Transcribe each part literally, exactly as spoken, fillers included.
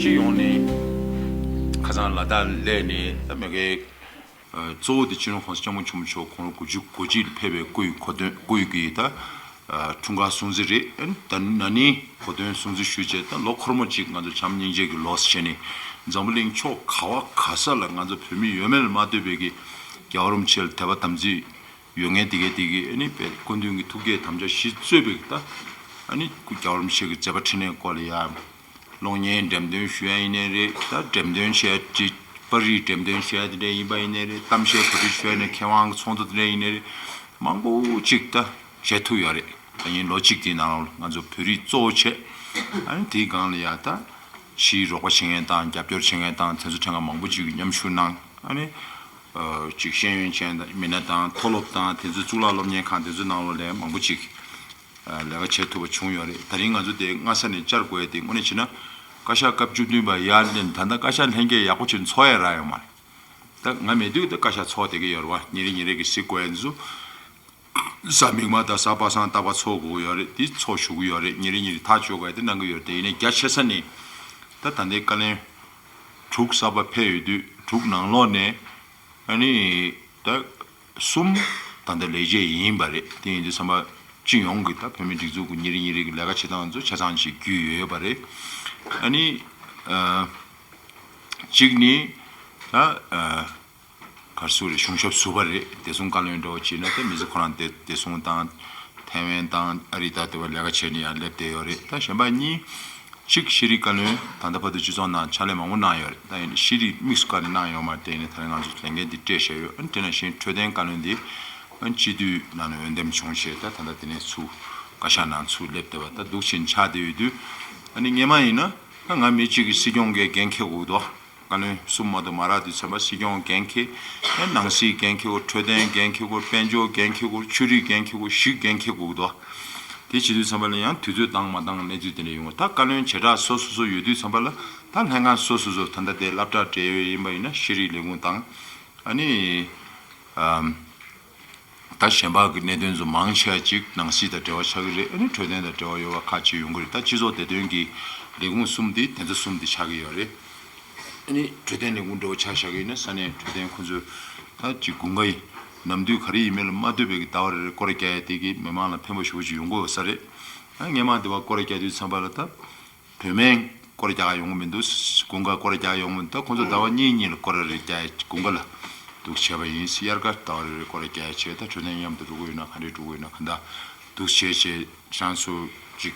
སྤྱི་ཡོངས་ནས་ཁ་སང་ལ་དྭགས་སླེབས་ནས་ད་མི་གའི་གཙོ་བོ་དེ་སྤྱི་ནོར་༸གོང་ས་༸སྐྱབས་མགོན་ཆེན་པོ་མཆོག་དགུང་ལོ་དགུ་བཅུ་གོ་གཅིག་ལ་ཕེབས་པའི་སྐུའི་གོ་སྟོན་སྐུའི་གི་ད་འཁྲུངས་སྐར་སྲུང་བརྩི་རེད། ད་ན་ནིང་གོ་སྟོན་སྲུང་བརྩི་ཞུས་བྱས་ད་ལོ་འཁོར་མོ་གཅིག་ང་ཚོ་བྱམས་སྙིང་རྗེ་གི་ལོ་ཟེར་བྱས་ནས་འཛམ་བུ་གླིང་ཕྱོགས་ག་བ་ག་ས་ལ་ང་ཚོ་བོད་མི་ཡོད་མེད་ལ་མ་ལྟོས་པའི་གི་རྒྱལ་བ་རིན་པོ་ཆེ་ལ་དད་པ་དམ་ཚིག་ཡོད་མཁན་དེ་གའི་དེ་གའི་ཨ་ནི་དཔེ་སྐུ་མདུན་གྱི་ཐུགས་བསྐྱེད་དམ་བཅའ་གཞི་གཙོས་པའི་ད་ཨ་ནི་སྐུ་རྒྱལ་བ་རིན་པོ་ཆེ་གི་མཛད་པ་འཕྲིན་ལས་སྐོར་ལ་ཡ་གློག་བརྙན་འགྲེམས་སྟོན་ཞུ་ཡ་ཡིན་ནའི་རེད། ད་འགྲེམས་སྟོན་བྱས་ཏེ་པར་རིས་འགྲེམས་སྟོན་བྱས་ཡ་དེ་འདྲ་ཡིན་པ་ཡིན་ནའི་རེད། གཏམ་བཤད་གོ་སྒྲིག་ཞུ་ཡ་ནས་མཁས་དབང་གི་ཚོགས་འདུ་དེ་འདྲ་ཡིན་ནའི་རེད། མང་པོ་ཅིག་ད་བྱེད་ཐུབ་ཡོད་རེད། ད་ཡིན་ལོ་གཅིག་དེའི་ནང་ལ་ང་ཚོ་བོད་རིགས་གཙོ་བོ་བྱས་ཨ་ནི་དེའི་སྒང་ལ་ཡ་ད་ཕྱིའི་རོགས་པ་བྱེད་མཁན་དང་རྒྱབ་སྐྱོར་བྱེད་མཁན་དང་དེ་ཚོ་ཕྲན་ཁ་མང་པོ་ཅིག་གིས་མཉམ་ཞུགས་གནང་ཨ་ནི། ཅིག་ཤེས་ཡོན་ཅན་དང་མི་སྣ་དང་མཐོ་སློབ་དང་དེ་ཚོ་གཙུག་ལག་སློབ་གཉེར་ཁང་དེ་ཚོའི་ནང་ལོགས་ལ་མང་པོ་ཅིག་ལས་ཀ་བྱེད་ཐུབ་པ་བྱུང་ཡོད་རེད། ད་རིང་ང་ཚོ་དེ་སྔ་ས་ནས་བཅར་དགོས་ཡ་དེ་དངོས་གནས་བྱས་ན་བཀའ་ཤག་སྐབས་བཅུ་བདུན་པ་ཡར་ལེན་ད་ལྟ་བཀའ་ཤག་ལྷན་རྒྱས་ཡག་པོ་ཅིག་འཚོགས་ཡ་རག་ཡོད་མ་རེད། ད་ང་མེད་དུས་ད་བཀའ་ཤག་འཚོགས་བསྡད་ཀྱི་ཡོད་རེད་བ། ཉིན་རེ་ཉིན་རེ་གི་གཟིགས་དགོས་ཡ་འདི་ཚོ་གཟའ་མིག་དམར་དང་གཟའ་པ་སངས་རྟག་པར་འཚོགས་དགོས་ཀྱི་ཡོད་རེད། འདི་འཚོགས་བཞུགས་ཀྱི་ཡོད་རེད། ཉིན་རེ་ཉིན་རེ་ཐག་གཅོད་དགོས་ཡ་དེ་གནང་གི་ཡོད་རེད། དེ་ཡིན་ནའི་རྒྱ་ཆེ་ས་ནས་ད་ད་ལྟའི་བཀའ་བློན་དྲུག་གསར་པ་ཕེབས་ཡོད་དུས་དྲུག་ནང་ལོགས་ནས་ཨ་ནི་ད་གསུམ་ད་ལྟ་ལས་བྱེད་ཡིན་པ་རེད། དེ་ཡིན་དུས་ཚང་མ་སྤྱི་ཡོངས་ཀྱི་ད་བོད་མིའི་སྒྲིག་འཛུགས་ཀྱི་ཉིན་རེ་ཉིན་རེ་གི་ལས་ཀ་བྱེད་སྟངས་ཚོ་ཆ་ཚང་ཅིག་རྒྱུས་ཡོད་ཡོད་པ་རེད། ཨ་ནི་ཨ་གཅིག་ནི་ད་ཨ་ག་རེ་ཟེར་རེད། གཞུང་ཞབས་ཟུར་པ་རེད། བདེ་སྲུང་བཀའ་བློན་འདྲ་བོ་བྱས་ན་ད་མི་ཚེ་ཁོ་རང་བདེ་བདེ་སྲུང་དང་ཐའེ་ཝན་དང་ཨ་རི་དང་དེ་བ་ལས་ཀ་བྱས་ནས་ཡང་སླེབས་བསྡད་ཡོད་རེད། ད་གཞན་པ་གཉིས་གཅིག་ཤེས་རིག་བཀའ་བློན་ད་ལྟ་བར་དུ་སྤྱི་ཚོགས་ནང་ཕྱག་ལས་མང་པོ་གནང་ཡོད་རེད། ད་ཡིན་ནའི་ཤེས་རིག་དམིགས་སུ་བཀར་ནས་གནང་ཡོད་མ་རེད། དེ་ཡིན་ནའི་ད་རེས་ང་ཚོ་ལས་འགན་འདི་སྤྲད་བཞག་ཡོད། ཨ་ནི་དེ་ནང་བཞིན་འཕྲོད་བསྟེན་བཀའ་བློན་འདི་ཨ་ནི་སྤྱི་འཐུས་ནང་ནས་འོས་འདེམས་བྱུང་བྱས་ད་ད་ལྟ་དེ་ནས་ཚུར་བཀའ་ཤག་ནང་ཚུར་སླེབས་བསྡད་པ་ད་འདུག་ཕྱིན་ཆགས་བསྡད་ཡོད་དུས་ཨ་ནི་སྔས་མ་ཡིན་ན་ད་ང་མི་གཅིག་གིས་སྲིད་སྐྱོང་གི་འགན་འཁྱེར་དགོས་འདུག་བཀའ་བློན་གསུམ་མ་གཏོགས་མ་རག་དུས་ཚན་པ་སྲིད་སྐྱོང་འགན་འཁྱེར། ཨེ་ནང་སྲིད་འགན་འཁྱེར་དགོས། འཕྲོད་བསྟེན་འགན་འཁྱེར་དགོས། དཔལ་འབྱོར་འགན་འཁྱེར་དགོས། ཆོས་རིག་འགན་འཁྱེར་དགོས། བཞི་འགན་འཁྱེར་དགོས་འདུག་དེ་བྱེད་དུས་ཚན་པ་ལ་ཡང་དུས་ཚོད་བཏང་མ་བཏང་གནས་ཚུལ་དེ་འདྲ་ཡོང་བ། ད་བཀའ་བློན་བྱེ་བྲག་སོ་སོ་སོ་ཡོད་དུས་ཚན་པ་ལ་ད་ལྷན་ཁང་སོ་སོ་སོ་ད་ལྟ་དེ་སློབ་གྲྭ་འབྲེལ་ཡོད་ཡིན་པ་ཡིན་ན་ཤེས་རིག་ལས་ཁུངས་དང་ཨ་ནི་ཨམ། ད་གཞན་པ་གི་གནད་དོན་ཚོ་མང་ཆེ་བ་ཅིག་ནང་སྲིད་དང་འབྲེལ་བ་ཆགས་ཀྱི་རེད། ཨ་ནི་འཕྲོད་བསྟེན་དང་འབྲེལ་བ་ཡོད་པ་ཁག་ཅིག་ཡོང་གི་རེད། ད་སྤྱི་ཚོགས་བདེ་དོན་གྱི་ལས་ཁུངས་གསུམ་དེ་དེ་ཚོ་གསུམ་དེ་ཆགས་ཀྱི་ཡོད་རེད། ཨ་ནི་འཕྲོད་བསྟེན་ལས་ཁུངས་འདྲ་བོ་ཆ་བཞག་གི་ཡིན་ན་ས་གནས་འཕྲོད་བསྟེན་ཁོང་ཚོས་ད་ཅིག་དགུན་ཁ་ཡི་ནམ་དུས་ག་རེ་ཡིན་མིན་ལ་མ་ལྟོས་པའི་གི་ཟླ་བ་རེ་རེ་སྐོར་རྒྱག་ཡ་དེ་གི་མི་མང་ལ་ཕན་པ་ཞེ་པོ་ཅིག་ཡོང་གི་ཡོད་ས་རེད། ཨ་སྔས་མ་དེ་བ་སྐོར་རྒྱག་དུས་ཙམ་པ་ལ་ད། བོད་སྨན་སྐོར་རྒྱག་ཡོང་གི་མི་འདུག་དགུན་ཁ་སྐོར་རྒྱག་ཡོང་མི་འདུག་ད་ཁོང་ཚོ་ཟླ་བ་གཉིས་གཉིས་ལ་སྐོར་རེ་རེ་རྒྱག་དགུན་ཁ་ལ་འདུག་བྱས་པ་ཡིན། དབྱར་ཁ་ཟླ་བ་རེ་རེ་སྐོར་རེ་རྒྱག་བྱས་ད་འཕྲོད་བསྟེན་མཉམ་དུ་འགྲོ་གི་ཡོད་ན་ག་འདྲས་འགྲོ་གི་ཡོད་ན་ག་འདྲ་འདུག་བྱས་བྱས་ཤང་སུ་ཅིག་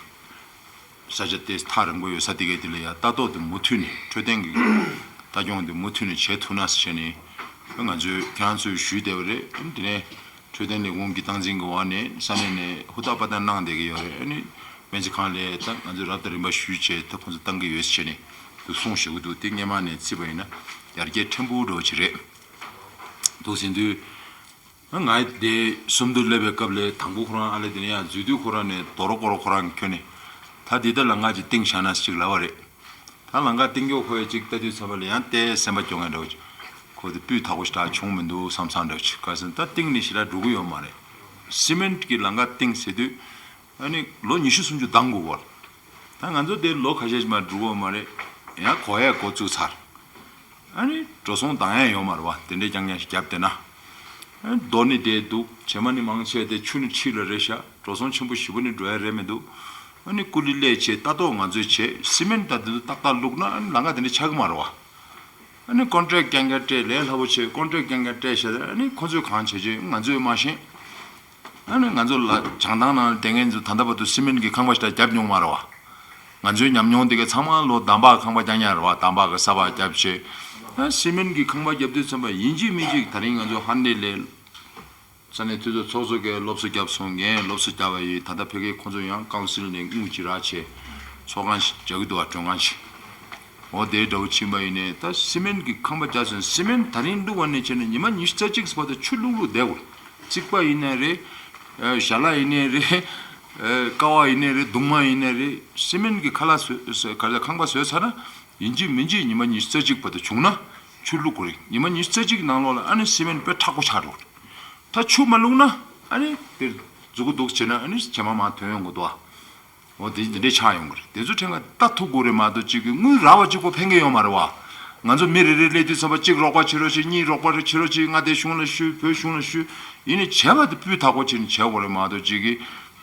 ས་ཆ་དེ་ཐག་རིང་པོ་ཡོད་ས་དེ་གའི་དེ་ལ་ཡ་ལྟ་རྟོག་དེ་མུ་མཐུད་ནས་འཕྲོད་བསྟེན་གྱི་ལྟ་སྐྱོང་དེ་མུ་མཐུད་ནས་བྱེད་ཐུབ་ན་ཟེར་ནས་ང་ཚོས་ཁྱེད་རང་ཚོས་ཞུས་བསྡད་པ་རེད། དེ་ནས། འཕྲོད་བསྟེན་ལས་ཁུངས་ཀྱི་སྟངས་འཛིན་གྱི་འོག་ནས་ས་གནས་ནས་ཧུར་ཐག་པ་ཐག་གནང་བསྡད་ཀྱི་ཡོད་རེད། ཨ་ནི་སྨན་རྩིས་ཁང་ལ་ད་ང་ཚོས་རབ་དང་རིམ་པ་ཞུས་བྱས་ད་ཁོང་ཚོ་བཏང་གི་ཡོད་ཟེར་ནས་འདུག་གསུངས་བཞག་གི་འདུག་དེ་སྔས་མ་ནས་བརྩིས་པ་ཡིན་ན་ཡར་རྒྱས་ཕྲན་བུ་འགྲོ་བ་ཅིག་རེད་འདུག་ཟེར་དུས། ང་དེ་གསུམ་དུ་སླེབས་པའི་སྐབས་ལ་དང་པོ་ཁོ་རང་ཨ་ལེ་དེ་ནས་ཡང་འཛུལ་དུས་ཁོ་རང་ནས་རྡོ་རོ་སྐོར་རོ་ཁོ་རང་གིས་ཁྱོན་ནས་ད་འདི་ལྟ་ལ་ང་ཅིག་སྟེང་བཞག་ན་ཅིག་ལབ་པ་རེད། ད་ལམ་ཁ་སྟེང་སྐྱོག་ཁོ་ཡ་གཅིག་ལྟ་དུས་ཚ་བ་ལ་ཡང་ལྟའི་སེམས་པ་སྐྱོ་ངེས་འདྲ་བོ་ཅིག་ཁོ་དེ་སྤུས་དག་པོ་ཞིག་འདྲ་བྱུང་མི་འདུག་བསམ་བསམ་འདྲ་བོ་ཅིག་ག་ཟེར་ན་ད་སྟེང་ནས་ཞེ་དྲག་འགྲོ་གི་ཡོད་མ་རེད། སི་མེན་གྱི་ལམ་ཁ་སྟེང་ཟེར་དུས་ཨ་ནི་ལོ་ཉི་ཤུ་སུམ་ཅུ་འདང་དགོས་པ་རེད། ད་ང་ཚོ་དེ་ལོ་ཁ་ཤས་ཤིག་མ་འགྲོ་གི་ཡོད་མ་རེད། ཡང་གོ་ཡས་འགོ་བཙུགས་ཚར། ཨ་ནི་འགྲོ་སོང་འདང་ཡས་ཡོད་མ་རེད་བ། དེ་འདྲའི་རྐྱང་རྐྱང་ཞིག་བརྒྱབ་བསྡད་ན། ཨ་ནི་རྡོ་ནི་བསྡད་འདུག་བྱེ་མ་ནི་མང་ཆེ་དེ་ཆུ་ནི་འཁྲིས་ལ་རེད་ཤག་འགྲོ་སོང་ཆེན་པོ་ཞེ་པོ་ནི་འགྲོ་ཡ་རེད་མི་འདུག་ཨ་ནི་ཀུ་ལི་ལས་བྱེད་ལྟ་རྟོག་ང་ཚོས་བྱེད་སི་མེན་ད་དེ་ཚོ་ཏག་ཏག་བླུགས་ན་ཨ་ནི་ལམ་ཁ་དེ་འདྲ་ཆགས་ཀྱི་མ་རེད་བ། ཨ་ནི་ཀོན་ཊེག་རྐྱང་རྐྱང་སྤྲད་ལས་སླ་པོ་བྱེད་ཀོན་ཊེག་རྐྱང་རྐྱང་སྤྲད་བྱས་ཨ་ནི་ཁོ་ཚོས་གང་བྱེད་བྱེད་ང་ཚོས་མ་ཤེས། ཨ་ནི་ང་ཚོ་ལ་བྱང་ཐང་ནང་བསྡད་མཁན་ཚོ་ད་ལྟ་བར་དུ་སི་མེན་གྱི་ཁང་པ་ཞིག་ད་བརྒྱབ་མྱོང་མ་རེད་བ། ང་ཚོའི་ཉམས་མྱོང་དེ་ག་ཚང་མ་ལོ་འདམ་བག་ཁང་པ་རྐྱང་རྐྱང་རེད་བ། འདམ་བག་གི་ས་བག་བརྒྱབ་བྱས། ཨ་སི་མེན་གྱི་ཁང་པ་བརྒྱབ་དུས་ཙམ་པ་ཡིན་གཅིག་མིན་གཅིག་ད་རིང་ང་ཚོ་ཧན་ནེ་ལས་ས་གནས་འཐུས་ཚོགས་ཚོགས་གཙོ་གིས་སློབ་གསོ་བརྒྱབ་སོང་། ངས་སློབ་གསོ་བརྒྱབ་པ་ཡིན། ད་ལྟ་ཕ་གིའི་ཁོང་ཚོ་ཡང་ཀའུན་སིལ་ནས་དངུལ་ཅིག་རག་བྱས་ཚོགས་ཁང་ཞིག་རྒྱག་གི་འདུག་བ། མགྲོན་ཁང་ཞིག་འོ་དེ་འདྲ་བོ་ཕྱིན་པ་ཡིན་ནའི་ད་སི་མེན་གྱི་ཁང་པ་རྒྱག་སོང་། སི་མེན་ད་རིང་བླུགས་པ་ནས་བྱས་ནས་ཉི་མ་ཉི་ཤུ་རྩ་གཅིག་བར་དུ་ཆུ་བླུགས་བླུགས་བསྡད་དགོས། རྩིག་པ་ཡིན་ནའི་རེད། ཨ་ཞལ་ལག་ཡིན་ནའི་རེད། ཨ་ཀ་བ་ཡིན་ནའི་རེད། གདུང་མ་ཡིན་ནའི་རེད། སི་མེན་གྱི་ཁ་ལག་བཟོས་བཟོས་ག་རེ་ཁང་པ་བཟོས་ཚར་ན་ཡིན་གཅིག་མིན་གཅིག་ཉི་མ་ཉི་ཤུ་རྩ་གཅིག་བར་དུ་བྱུང་ན་ཆུ་བླུགས་དགོས་རེད། ཉི་མ་ཉི་ཤུ་རྩ་གཅིག་ནང་ལོགས་ལ་ཨ་ནི་སི་མེན་དཔེ་མཁྲེགས་པོ་ཆགས་འགྲོ་གི་རེད། ད་ཆུ་མ་བླུགས་ན་ཨ་ནི་དེར་མཛུ་གུ་འདུག་བྱས་ན་ཨ་ནི་བྱེ་མ་མར་ཐོན་ཡོང་གི་འདུག་ཨ། འོ་དེ་འདི་འདྲས་ཆགས་ཡོང་གི་རེད། དེ་ཚོ་ཁྲིམས་ཁང་ལྟ་ཐུབ་དགོས་རེད་མ་གཏོགས་གཅིག་གི་དངུལ་རག་པ་གཅིག་པོ་ཕན་གི་ཡོད་མ་རེད་བ། ང་ཚོ་མི་རེ་རེ་སླེབས་དུས་ཙམ་པ་གཅིག་རོགས་པ་བྱེད་རོགས་བྱེད། གཉིས་རོགས་པ་བྱེད་རོགས་བྱེད། ང་དེ་གཞུང་ལ་ཞུ། བོད་གཞུང་ལ་ཞུ། ཡིན་ནའི་བྱས་པ་དེ་སྤུས་དག་པོ་བྱས་ནས་བྱེད་དགོས་རེད་མ་གཏོགས་གཅིག་གི་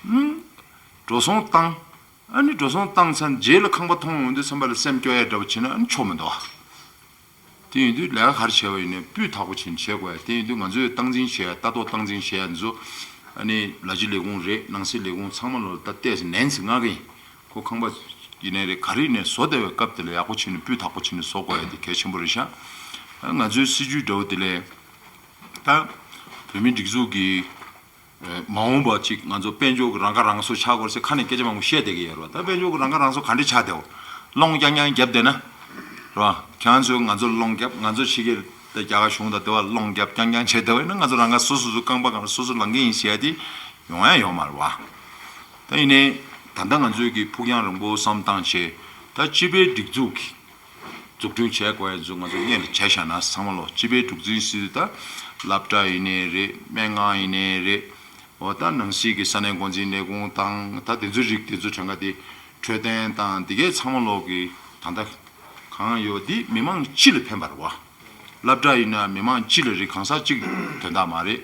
ཨུམ། འགྲོ་སོང་བཏང་། ཨ་ནི་འགྲོ་སོང་བཏང་ཚར་རྗེས་ལ་ཁང་པ་མཐོང་ཡོང་དུས་ཙམ་པ་ལ་སེམས་སྐྱོ་ཡ་འདྲ་པོ་བྱེད་ན་ཨ་ནི་ཆོ་མི་འདུག་ཨ། དེ་ཡིན་དུས་ལས་ཀ་ག་རེ་བྱས་པ་ཡིན་ནའི་སྤུས་དག་པོ་བྱས་ནས་བྱེད་དགོས་ཡ། དེ་ཡིན་དུས་ང་ཚོས་སྟངས་འཛིན་བྱེད་ཡ། ལྟ་རྟོག་སྟངས་འཛིན་བྱེད་ཡ་འདི་ཚོ་ཨ་ནི་ལ་སྤྱི་ལས་ཁུངས་རེད། ནང་སྲིད་ལས་ཁུངས་ཚང་མ་ལོ་ད་ཏོག་ཙམ་ནན་ཙམ་མངགས་གི་ཡིན། ཁོ་ཁང་པ་ཡིན་ནའི་རེད། ག་རེ་ཡིན་ནའི་བཟོ་བསྡད་པའི་སྐབས་དེ་ལ་ཡག་པོ་བྱས་ནས་སྤུས་དག་པོ་བྱས་ནས་བཟོ་དགོས་ཡ་དེ་གལ་ཆེན་པོ་རེད་ཤག་ང་ཚོའི་སྲིད་ཇུས་འདྲ་བོ་དེ་ལས་ད་བོད་མིའི་སྒྲིག་འཛུགས་ཀྱི་མ་འོངས་པ་ཅིག་ང་ཚོ་དཔལ་འབྱོར་གྱི་རང་ཁ་རང་གསོ་ཆགས་དགོས་ཟེར་ཁ་ནས་སྐད་ཆ་མང་པོ་བཤད་བསྡད་ཀྱི་ཡོད་རེད་བ། ད་དཔལ་འབྱོར་གྱི་རང་ཁ་རང་གསོ་ག་འདྲས་ཆགས་བསྡད་འོ། སློང་རྐྱང་རྐྱང་བརྒྱབ་བསྡད་ན་རེད་བ། ཁྱེད་རང་ཚོས་ང་ཚོ་སློང་རྒྱབ། ང་ཚོ་ཕྱི་རྒྱལ་དང་རྒྱ་གར་གཞུང་དང་དེ་བ་སློང་རྒྱབ་རྐྱང་རྐྱང་བྱས་བསྡད་པ་ཡིན་ན་ང་ཚོ་རང་ཁ་སོ་སོ་སོ་རྐང་པ་སྒང་ལ་སོ་སོ་ལངས་ཀྱི་ཡིན་ཟེར་ཡ་དེ་ཡོང་ཡ་ཡོད་མ་རེད་བ། ད་ཡིན་ནའི་ད་ལྟ་ང་ཚོས་ཀྱི་ཕུགས་རྒྱང་རིང་པོ་བསམ་བཏང་བྱས་ད་སྤྱི་པའི་སྒྲིག་འཛུགས་ཀྱི་འཛུགས་སྐྲུན་བྱས་དགོས་ཡ་ཚོ་ང་ཚོ་སྔོན་ལ་བྱས་བཞག་ན་ཚང་མ་ལོ་སྤྱི་པའི་འཛུགས་སྐྲུན་ཟེར་དུས་ད་སློབ་གྲྭ་ཡིན་ནའི་རེད། སྨན་ཁང་ཡིན་ནའི་རེད། འོ་ད་ནང་སྲིད་ཀྱི་ས་གནས་འགོ་འཛིན་ལས་ཁུངས་དང་ད་དེ་ཚོའི་རིགས་དེ་ཚོ་གྲངས་ཀ་དེ་འཕྲོད་བསྟེན་དང་དེ་གའི་ཚང་མ་ལོག་གི་ད་ལྟ་གང་ཡོད་དེ་མི་མང་སྤྱི་ལ་ཕན་པ་རེད་བ། སློབ་གྲྭ་ཡིན་ན་མི་མང་སྤྱི་ལ་རེད། གང་ཟག་གཅིག་དོན་དག་མ་རེད།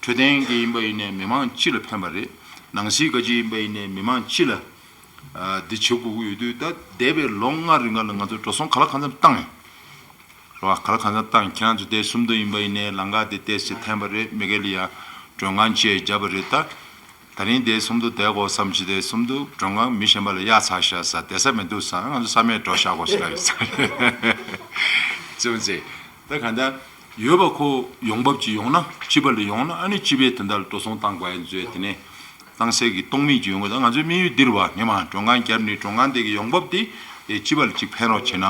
འཕྲོད་བསྟེན་གྱི་ཡིན་པ་ཡིན་ནའི་མི་མང་སྤྱི་ལ་ཕན་པ་རེད། ནང་སྲིད་ག་ཅིག་ཡིན་པ་ཡིན་ནའི་མི་མང་སྤྱི་ལ་ཨ་འདི་བྱེད་དགོས་ཀྱི་ཡོད་དུས་ད་འདས་པའི་ལོ་ལྔ་རིང་ག་ལ་ང་ཚོ་འགྲོ་སོང་ག་ལ་གང་འཚམ་བཏང་ཡོད། རེད་བ། ག་ལ་གང་འཚམ་བཏང་། ཁྱེད་རང་ཚོ་དེ་སུམ་མདོ་ཡིན་པ་ཡིན་ནའི་ལམ་ཁ་དེ་ཏོག་ཙམ་འཐེན་པ་རེད། མེ་གྷ་ལི་ཡ་མགྲོན་ཁང་བཅས་བརྒྱབ་པ་རེད། ད་ད་རིང་དེ་སུམ་མདོ་བསྡད་དགོས་བསམ་གྱི། དེ་སུམ་མདོ་མགྲོན་ཁང་མི་གཞན་པ་ལ་གཡར་ཚར་ཤག་ཟེར། བསྡད་ས་མི་འདུག་ཟེར། ང་ཚོ་ས་མེད་འགྲོ་བཞག་དགོས་ཤག་ཟེར། ཙི་མ་ཙི། ད་གང་ལྟར་ཡོད་པ་ཁོ་ཡོང་འབབ་ཅིག་ཡོང་ན། སྤྱི་པ་ལ་ཡོང་ན་ཨ་ནི་སྤྱི་པའི་དོན་དག་ལ་འགྲོ་སོང་བཏང་དགོས་ཡ་མཛོད། དེ་ནས་བཏང་སའི་གི་སྟོང་མིག་ཅིག་ཡོང་གི། ད་ང་ཚོའི་དམིགས་ཡུལ་འདི་རེད་བ། ངས་མ་མགྲོན་ཁང་བརྒྱབ་ནས་མགྲོན་ཁང་དེ་གི་ཡོང་འབབ་དེ་དེ་སྤྱི་པ་ལ་ཅིག་ཕན་རོགས་བྱེད་ན།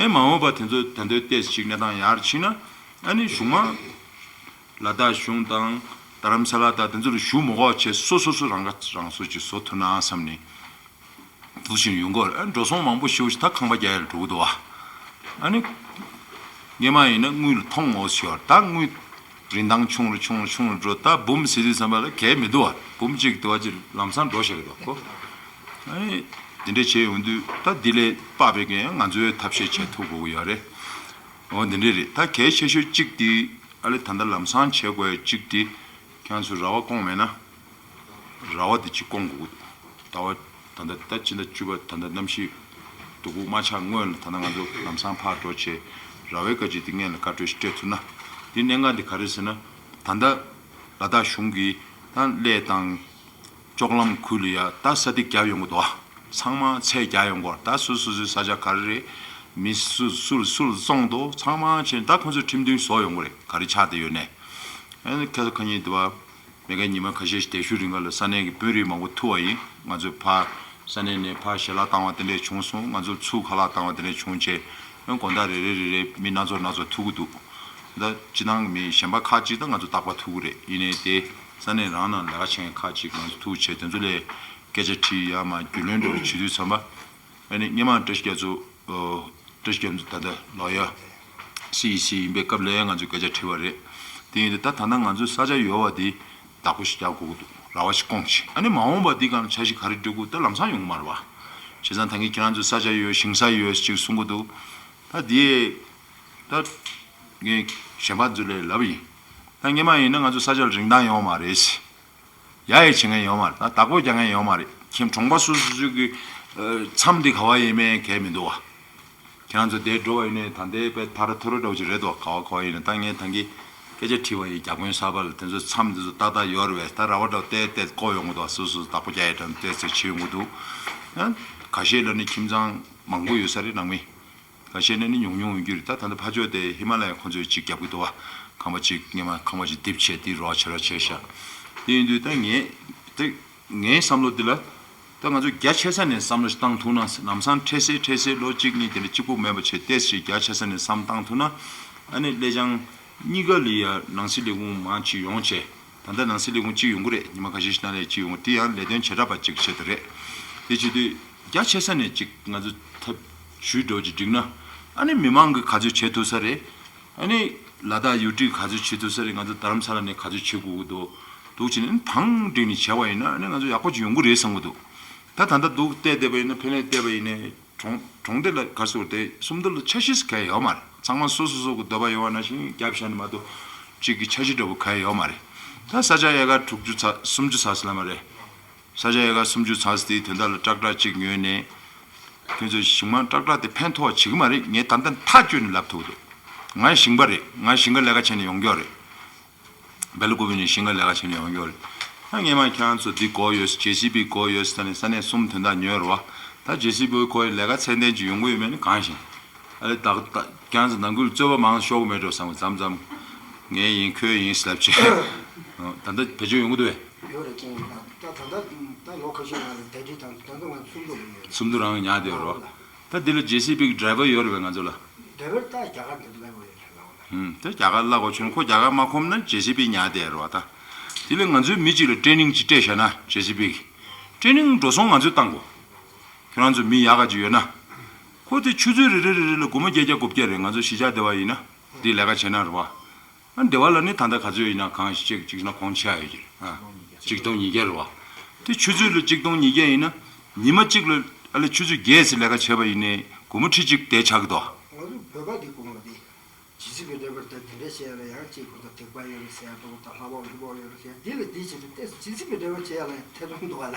ཨེ་མ་འོངས་པ་དེ་ཚོ་ད་འདོད་ཏོག་ཙམ་ཅིག་གནས་སྟངས་ཡར་ཕྱིན་ན་ཨ་ནི་གཞུང་མང་ལ་དྭགས་གཞུང་དང་རྡ་རམ་ས་ལ་དང་དེ་ཚོ་ལ་ཞུ་མི་དགོས་བྱས་སོ་སོ་སོ་རང་ཁ་རང་གསོ་ཅིག་བཟོ་ཐུབ་ན་བསམ་ནས་འདུག་བཞིན་ཡོང་གི་ཡོད་རེད། ཨ་འགྲོ་སོང་མང་པོ་ཞེ་པོ་ཅིག་ད་ཁང་པ་རྒྱག་ཡ་ལ་འགྲོ་གི་འདུག་བ། ཨ་ནི་སྔོན་མ་ཡིན་ན་དངུལ་ལ་མཐོང་ངོ་ཤོར། ད་དངུལ་རིན་ཐང་ཆུང་རུ་ཆུང་རུ་ཆུང་རུ་འགྲོ། ད་འབུམ་ཟེར་དུས་ཙམ་པ་ལ་གལ་མི་འདུག་བ། འབུམ་གཅིག་དུ་བ་ཅིག་ལམ་སང་འགྲོ་བཞག་གི་འདུག་གོ། ཨ་ནི་དེ་འདྲས་བྱས་ཡོང་དུས་ད་འདི་ལས་དཔག་པའི་གི་ང་ཚོས་ཐབས་ཤེས་བྱེད་ཐུབ་དགོས་ཀྱི་ཡོད་རེད། འོ་དེ་འདྲས་རེད། ད་གལ་ཆེ་ཤོས་གཅིག་དེ་ཨ་ལེ་ད་ལྟ་ལམ་སང་བྱེད་དགོས་ཡ་གཅིག་དེ་ཁྱེད་ཚོས་ར་བ་བསྐོངས་མེད་ན། ར་བ་དེ་གཅིག་བསྐོང་དགོས། ཟླ་བ་ད་ལྟ་ད་ཕྱི་ཟླ་བཅུ་པ་ད་ལྟ་གནམ་གཤིས་སྡུག་པོ་མ་ཆགས་སྔོན་ལ་ད་ལྟ་ང་ཚོ་ལམ་སང་ཕར་འགྲོ་བྱས་ར་བའི་བཀའ་སྤྱི་དེ་སྔོན་ལ་བཀའ་འཁྲོལ་ཞིག་སྤྲད་ཐུབ་ན། དེ་གནད་འགག་འདི་ག་རེ་ཟེར་ན། ད་ལྟ་ལ་དྭགས་གཞུང་གིས་ད་གླེ་དང་ལྕོག་ལམ་ཁུལ་ལ་ཡ་ད་ས་སྟེགས་བརྒྱབ་ཡོང་གི་འདུག་ཨ། ཚང་མ་ཚད་བརྒྱབ་ཡོང་གི་ཡོད་རེད། ད་སུ་སུ་སུའི་ས་ཆ་ག་རེ་རེད། མི་སུ་སུ་ལ་སུ་ལ་བཙོང་འདུག་ཚང་མ་བྱས་ནས་ད་ཁོ་ཚོས་ཁྲིམས་མཐུན་བཟོ་ཡོང་གི་རེད། ག་རེ་ཆགས་བསྡད་ཡོད་ནའི། ཨ་ནི་ཁ་ཁ་ཉིན་དུ་བ། མེ་ཁ་ཉི་མ་ཁ་ཤས་ཤིག་དེ་ཤུལ་རིང་ག་ལ་ས་གནས་ཀྱི་དཔོན་རིགས་མང་པོ་ཐུག་པ་ཡིན། ང་ཚོས་ཕར་ས་གནས་ནས་ཕར་ཞལ་ལག་བཏང་བ་དེ་འདྲས་བྱུང་སོང་། ང་ཚོ་ཚུར་ཁ་ལག་བཏང་བ་དེ་འདྲས་བྱུང་བྱས། ཨ་ནི་དགོང་དག་རེ་རེ་རེ་རེ་མི་སྣ་ཚོགས་སྣ་ཚོགས་ཐུག་གི་འདུག་ད་སྤྱི་བཏང་གི་མི་གཞན་པ་ཁག་ཅིག་དང་ང་ཚོ་རྟག་པར་ཐུག་གི་རེད། ཡིན་ནའི་དེ་ས་གནས་རང་ནང་ལས་ཀ་བྱེད་མཁན་ཁག་ཅིག་ང་ཚོ་ཐུག་བྱས་དེ་ཚོ་ལས་སྐད་ཆ་དྲིས་ཡ་མ་རྒྱུས་ལོན་འདྲ་བོ་བྱེད་དུས་ཙམ་པ། ཨ་ནི་སྔོན་མ་བཀྲ་ཤིས་རྒྱ་མཚོ། ཨོ། བཀྲ་ཤིས་རྒྱ་མཚོ་ད་ལྟ་ལོ་ཡ། སི་ཨི་སི་ཡིན་པའི་སྐབས་ལ་ང་ཚོས་སྐད་ཆ་དྲིས་པ་རེད། དེ་ཡིན་དུས་ད་ད་ལྟ་ང་ཚོའི་ས་ཆ་ཡོད་པ་དེ་བདག་པོ་ཞིག་རྒྱག་དགོས་ཀྱི་འདུག་ར་བ་ཞིག་བསྐོངས་ཤིག་ཨ་ནི་མ་འོངས་པ་འདི་གང་འཆར་གཞི་ག་རེ་སྒྲིག་དགོས་ད་ལམ་སང་ཡོང་གི་མ་རེད་བ། བྱས་ཙང་ད་གིན་ཁྱེད་རང་ཚོའི་ས་ཆ་ཡོད་ཞིང་ས་ཡོད་ཅིག་གསུང་གི་འདུག་ད་དེ་ད་ངས་གཞན་པ་ཚོ་ལ་ལབ་ཡིན། ད་སྔོན་མ་ཡིན་ན་ང་ཚོ་ས་ཆ་ལ་རིན་ཐང་ཡོད་མ་རེད། ཡ་ཡི་བྱེད་མཁན་ཡོད་མ་རེད། ད་བདག་པོ་རྒྱག་མཁན་ཡོད་མ་རེད། ཁྱིམ་གྲོང་པ་སོ་སོ་སོ་གི་ཨ་མཚམས་འདི་ག་བ་ཡིན་མིན་གལ་མི་འདུག་བ། ཁྱེད་རང་ཚོ་དེ་འགྲོ་བ་ཡིན་ནའི་ད་ལྟའི་དཔེ་ཐ་ར་ཐོ་ར་འདྲ་བོ་ཅིག་རེད་དོ། ག་བ་ག་བ་ཡིན་ན་ད་ངས་ད་གིན་སྐད་ཆ་དྲིས་པ་ཡིན། བརྒྱ་དཔོན་གསར་པ་ལ་དེ་ཚོ་མཚམས་འདི་ཚོ་ཏག་ཏག་ཡོད་རེད་པས། ད་ར་བ་འདྲ་བོ་ཏེ་ཏེ་བརྐོ་ཡོང་གི་འདུག་སོ་སོ་བདག་པོ་རྒྱག་ཡས་འདྲ་ཏེ་ཚོ་བྱེད་ཡོང་གི་འདུག་ཡང་ཁ་ཤས་ལ་ནི་ཁྱིམ་ཚང་མང་པོ་ཡོད་ས་རེད་ནང་མི། ཁ་ཤས་ནས་ནི་ཉུང་ཉུང་ཡོང་རྒྱུ་རེད། ད་ད་ལྟ་ཕར་ཕྱོགས་དེ་ཧི་མ་ལ་ཡ་ཁོང་ཚོས་ཅིག་རྒྱབ་ཀྱི་འདུག་བ། ཁང་པ་ཅིག་སྔོན་མ་ཁང་པ་ཅིག་རྡིབ་བྱས་དེ་རོགས་བྱེད་རོགས་བྱས་ཤག་དེ་ཡིན་དུས་ད་ངས་དེ་ངའི་བསམ་བློ་འདི་ལ་ད་ང་ཚོས་རྒྱ་ཆེ་ས་ནས་བསམ་བློ་ཞིག་བཏང་ཐུབ་ན། ལམ་སང་འཕྲལ་སེལ་འཕྲལ་སེལ་ལོ་གཅིག་གཉིས་དེ་འདྲ་གཅིག་པོ་མེད་པ་བྱས་ཏོག་ཙམ་རྒྱ་ཆེ་ས་ནས་བསམ་བཏང་ཐུབ་ན། ཨ་ནི་ཀླད་ཆང་གཉིས་ཀ་ལ་ཡ་ནང་སྲིད་ལས་ཁུངས་མང་ཅིག་ཡོང་བྱས། ད་ལྟ་ནང་སྲིད་ལས་ཁུངས་གཅིག་ཡོང་གི་རེད། ཉི་མ་ཁ་ཤས་ཤིག་ནང་ལ་གཅིག་ཡོང་གི། དེ་ཡང་ལས་དོན་བྱེ་བྲག་པ་གཅིག་ཆེད་དུ་རེད། དེ་བྱེད་དུས་རྒྱ་ཆེ་ས་ནས་གཅིག་ང་ཚོ་ཐབས་ཇུས་འདྲ་བོ་ཅིག་བསྒྲིགས་ན། ཨ་ནི་མི་མང་གིས་ག་ཚོད་བྱེད་ཐུབ་ས་རེད། ཨ་ནི་ལ་དྭགས་ཡུལ་གྲུས་ག་ཚོད་བྱེད་ཐུབ་ས་རེད། ང་ཚོ་རྡ་རམ་ས་ལ་ནས་ག་ཚོད་བྱེད་དགོས་ཀྱི་འདུག་འདུག་བྱས་ནས་ཨ་ནི་དང་བསྒྲིགས་ནས་བྱས་པ་ཡིན་ན་ཨ་ནི་ང་ཚོ་ཡག་པོ་ཅིག་ཡོང་གི་རེད་བསམ་གྱི་འདུག་ད་ད་ལྟ་འདུག་བལྟས་བསྡད་པ་ཡིན་ན། ཕན་ལས་བལྟས་པ་ཡིན་ནའི་གྲོང་གྲོང་སྡེ་ལ་ག་ཚོད་དེ་སུམ་མདོ་ལ་འཆར་གཞི་ག་ཡོད་མ་རེད། ཚང་མ་སོ་སོ་སོ་གི་འདོད་པ་ཡོད་པ་ནང་བཞིན་རྒྱབ་བཞག་ནས་མ་གཏོགས་གཅིག་གི་འཆར་གཞི་འདྲ་པོ་ག་ཡོད་མ་རེད། ད་ས་ཆ་ཨེ་ཀར་དྲུག་ཅུ་ཚ་སུམ་ཅུ་ཚ་ཟེར་ལ་མ་རེད། ས་ཆ་ཨེ་ཀར་སུམ་ཅུ་ཚ་ཟེར་དེའི་དོན་དག་ལ་ཏྲག་ཏྲག་གཅིག་ཉོས་ནས། ཁྱོད་ཚོས་ཞིང་མང་ཏྲག་ཏྲག་དེ་ཕན་ཐོགས་བྱེད་ཀྱི་མ་རེད། ངས་ད་ལྟ་ཐག་གཅོད་ནས་ལབ་ཐུབ་འདུག་ང་ཞིང་པ་རེད། ང་ཞིང་ཁ་ལས་ཀ་བྱས་ནས་ཡོང་རྒྱུ་རེད། སྦེལ་ཀོབ་ནས་ཞིང་ཁ་ལས་ཀ་བྱས་ནས་ཡོང་རྒྱུ་རེད། ད་སྔས་མ་ཁྱེད་རང་ཚོ་འདི་དགོས་ཡོད། ཇེ་སི་བི་དགོས་ཡོད་ཟེར་ནས་ས་གནས་གསུམ་དོན་དག་ཉོས་རེད་བ། ད་ཇེ་སི་བི་དགོས་ཡོད། ལས་ཀ་ཚད་ལྡན་ཅིག་ཡོང་གི་ཡོད་མེད་ནི་གང་ཤེས། ཨ་ལེ་ད་ད་ཁྱེད་རང་ཚོ་ནང་ཁུལ་རྩོད་པ་མང་ཤོར་གི་མེད་འགྲོ་བསམ་གི། མཚམས་མཚམས་ངའི་ཡིན་ཁོའི་ཡིན་ཟེར་ལབ་བྱས། ད་ལྟ་བེད་སྤྱོད་ཡོང་གི་འདུག་བས། ཡོད་རེད། ཅིང་ད་ད་ད་ད་ལོ་ཁ་ཤས་ནང་ལ་དེ་འདྲའི་དང་ད་ལྟ་ང་ཚོ་སུམ་མདོ་ལ་ཡོད་རེད། སུམ་མདོ་རང་ཉར་བསྡད་ཡོད་རེད་བ། ད་འདི་ལ་ཇེ་སི་བི་གི་ཌ་རའི་ཝར་ཡོད་རེད་བས་ང་ཚོ་ལ། ཌ་རའི་ཝར་ད་རྒྱ་གར་འདི་ལ་ཡོད་རེད་ལ། ཨུམ། དེ་རྒྱ་གར་བརླག་དགོས་བྱུང་། ཁོ་རྒྱ་གར་མ་ཁོམ་ན་ཇེ་སི་བི་ཉར་བསྡད་རེད་བ་ད། དེ་ལས་ང་ཚོའི་མི་གཅིག་ལ་ཊེ་ནིང་ཅིག་སྤྲད་བཞག་ན་ཇེ་སི་བི་གི། ཊེ་ནིང་འགྲོ་སོང་ང་ཚོས་བཏང་དགོས། ཁྱོད་རང་ཚོ་མི་ཡག་ག་ཅིག་ཡོད་ན། ཁོ་དེ་ཆུ་ཚོད་རེ་རེ་རེ་རེ་ལ་སྒོར་མོ་བརྒྱད་བརྒྱ་དགུ་བརྒྱ་རེད། ང་ཚོ་གཞིས་ཆགས་སྡེ་བ་ཡིན་ན། འདི་ལས་ཀ་བྱས་ན་རེད་བ། ཨ་སྡེ་བ་ལ་ནི་ད་ལྟ་ག་ཚོད་ཡིན་ན་གང་ཞིག་ཅིག་ཅིག་ན་གོང་ཆེ་བ་ཡོད་ཀྱི་རེད། ཨ་གཅིག་སྟོང་ཉིས་བརྒྱ་རེད་བ། དེ་ཆུ་ཚོད་ལ་གཅིག་སྟོང་ཉིས་བརྒྱ་ཡིན་ན། ཉི་མ་གཅིག་ལ་ཨ་ལེ་ཆུ་ཚོད་བརྒྱད་ཙམ་ལས་ཀ་བྱས་པ་ཡིན་ནའི་སྒོར་མོ་ཁྲི་གཅིག་དེ་ཆགས་ཀྱི་འདུག་ང་ཚོ་བོད་པ་འདི་དགོངས་པ་འདི། ཇི་སི་པི་ཌ་རའི་ཝར་དང་དེ་འདྲ་བྱས་ཡ་ལ་ཡང་གཅིག་ཁོ་ཚོ་སྡིག་པ་ཡོད་རེད་ཟེར་ཡ་འདྲ་པོ་དང་། ལྷག་པ་ལྷུག་པོ་ཡོད་རེད་ཟེར་ཡ་འདི་ལ་འདི་བྱེད་དུས་ཏོག་ཙམ་ཇི་སི་པི་ཌ་རའི་ཝར་བྱེད་ཡ་ལ་ཡང་ཐེ་ཚོམ་འདུག་ག་ལ།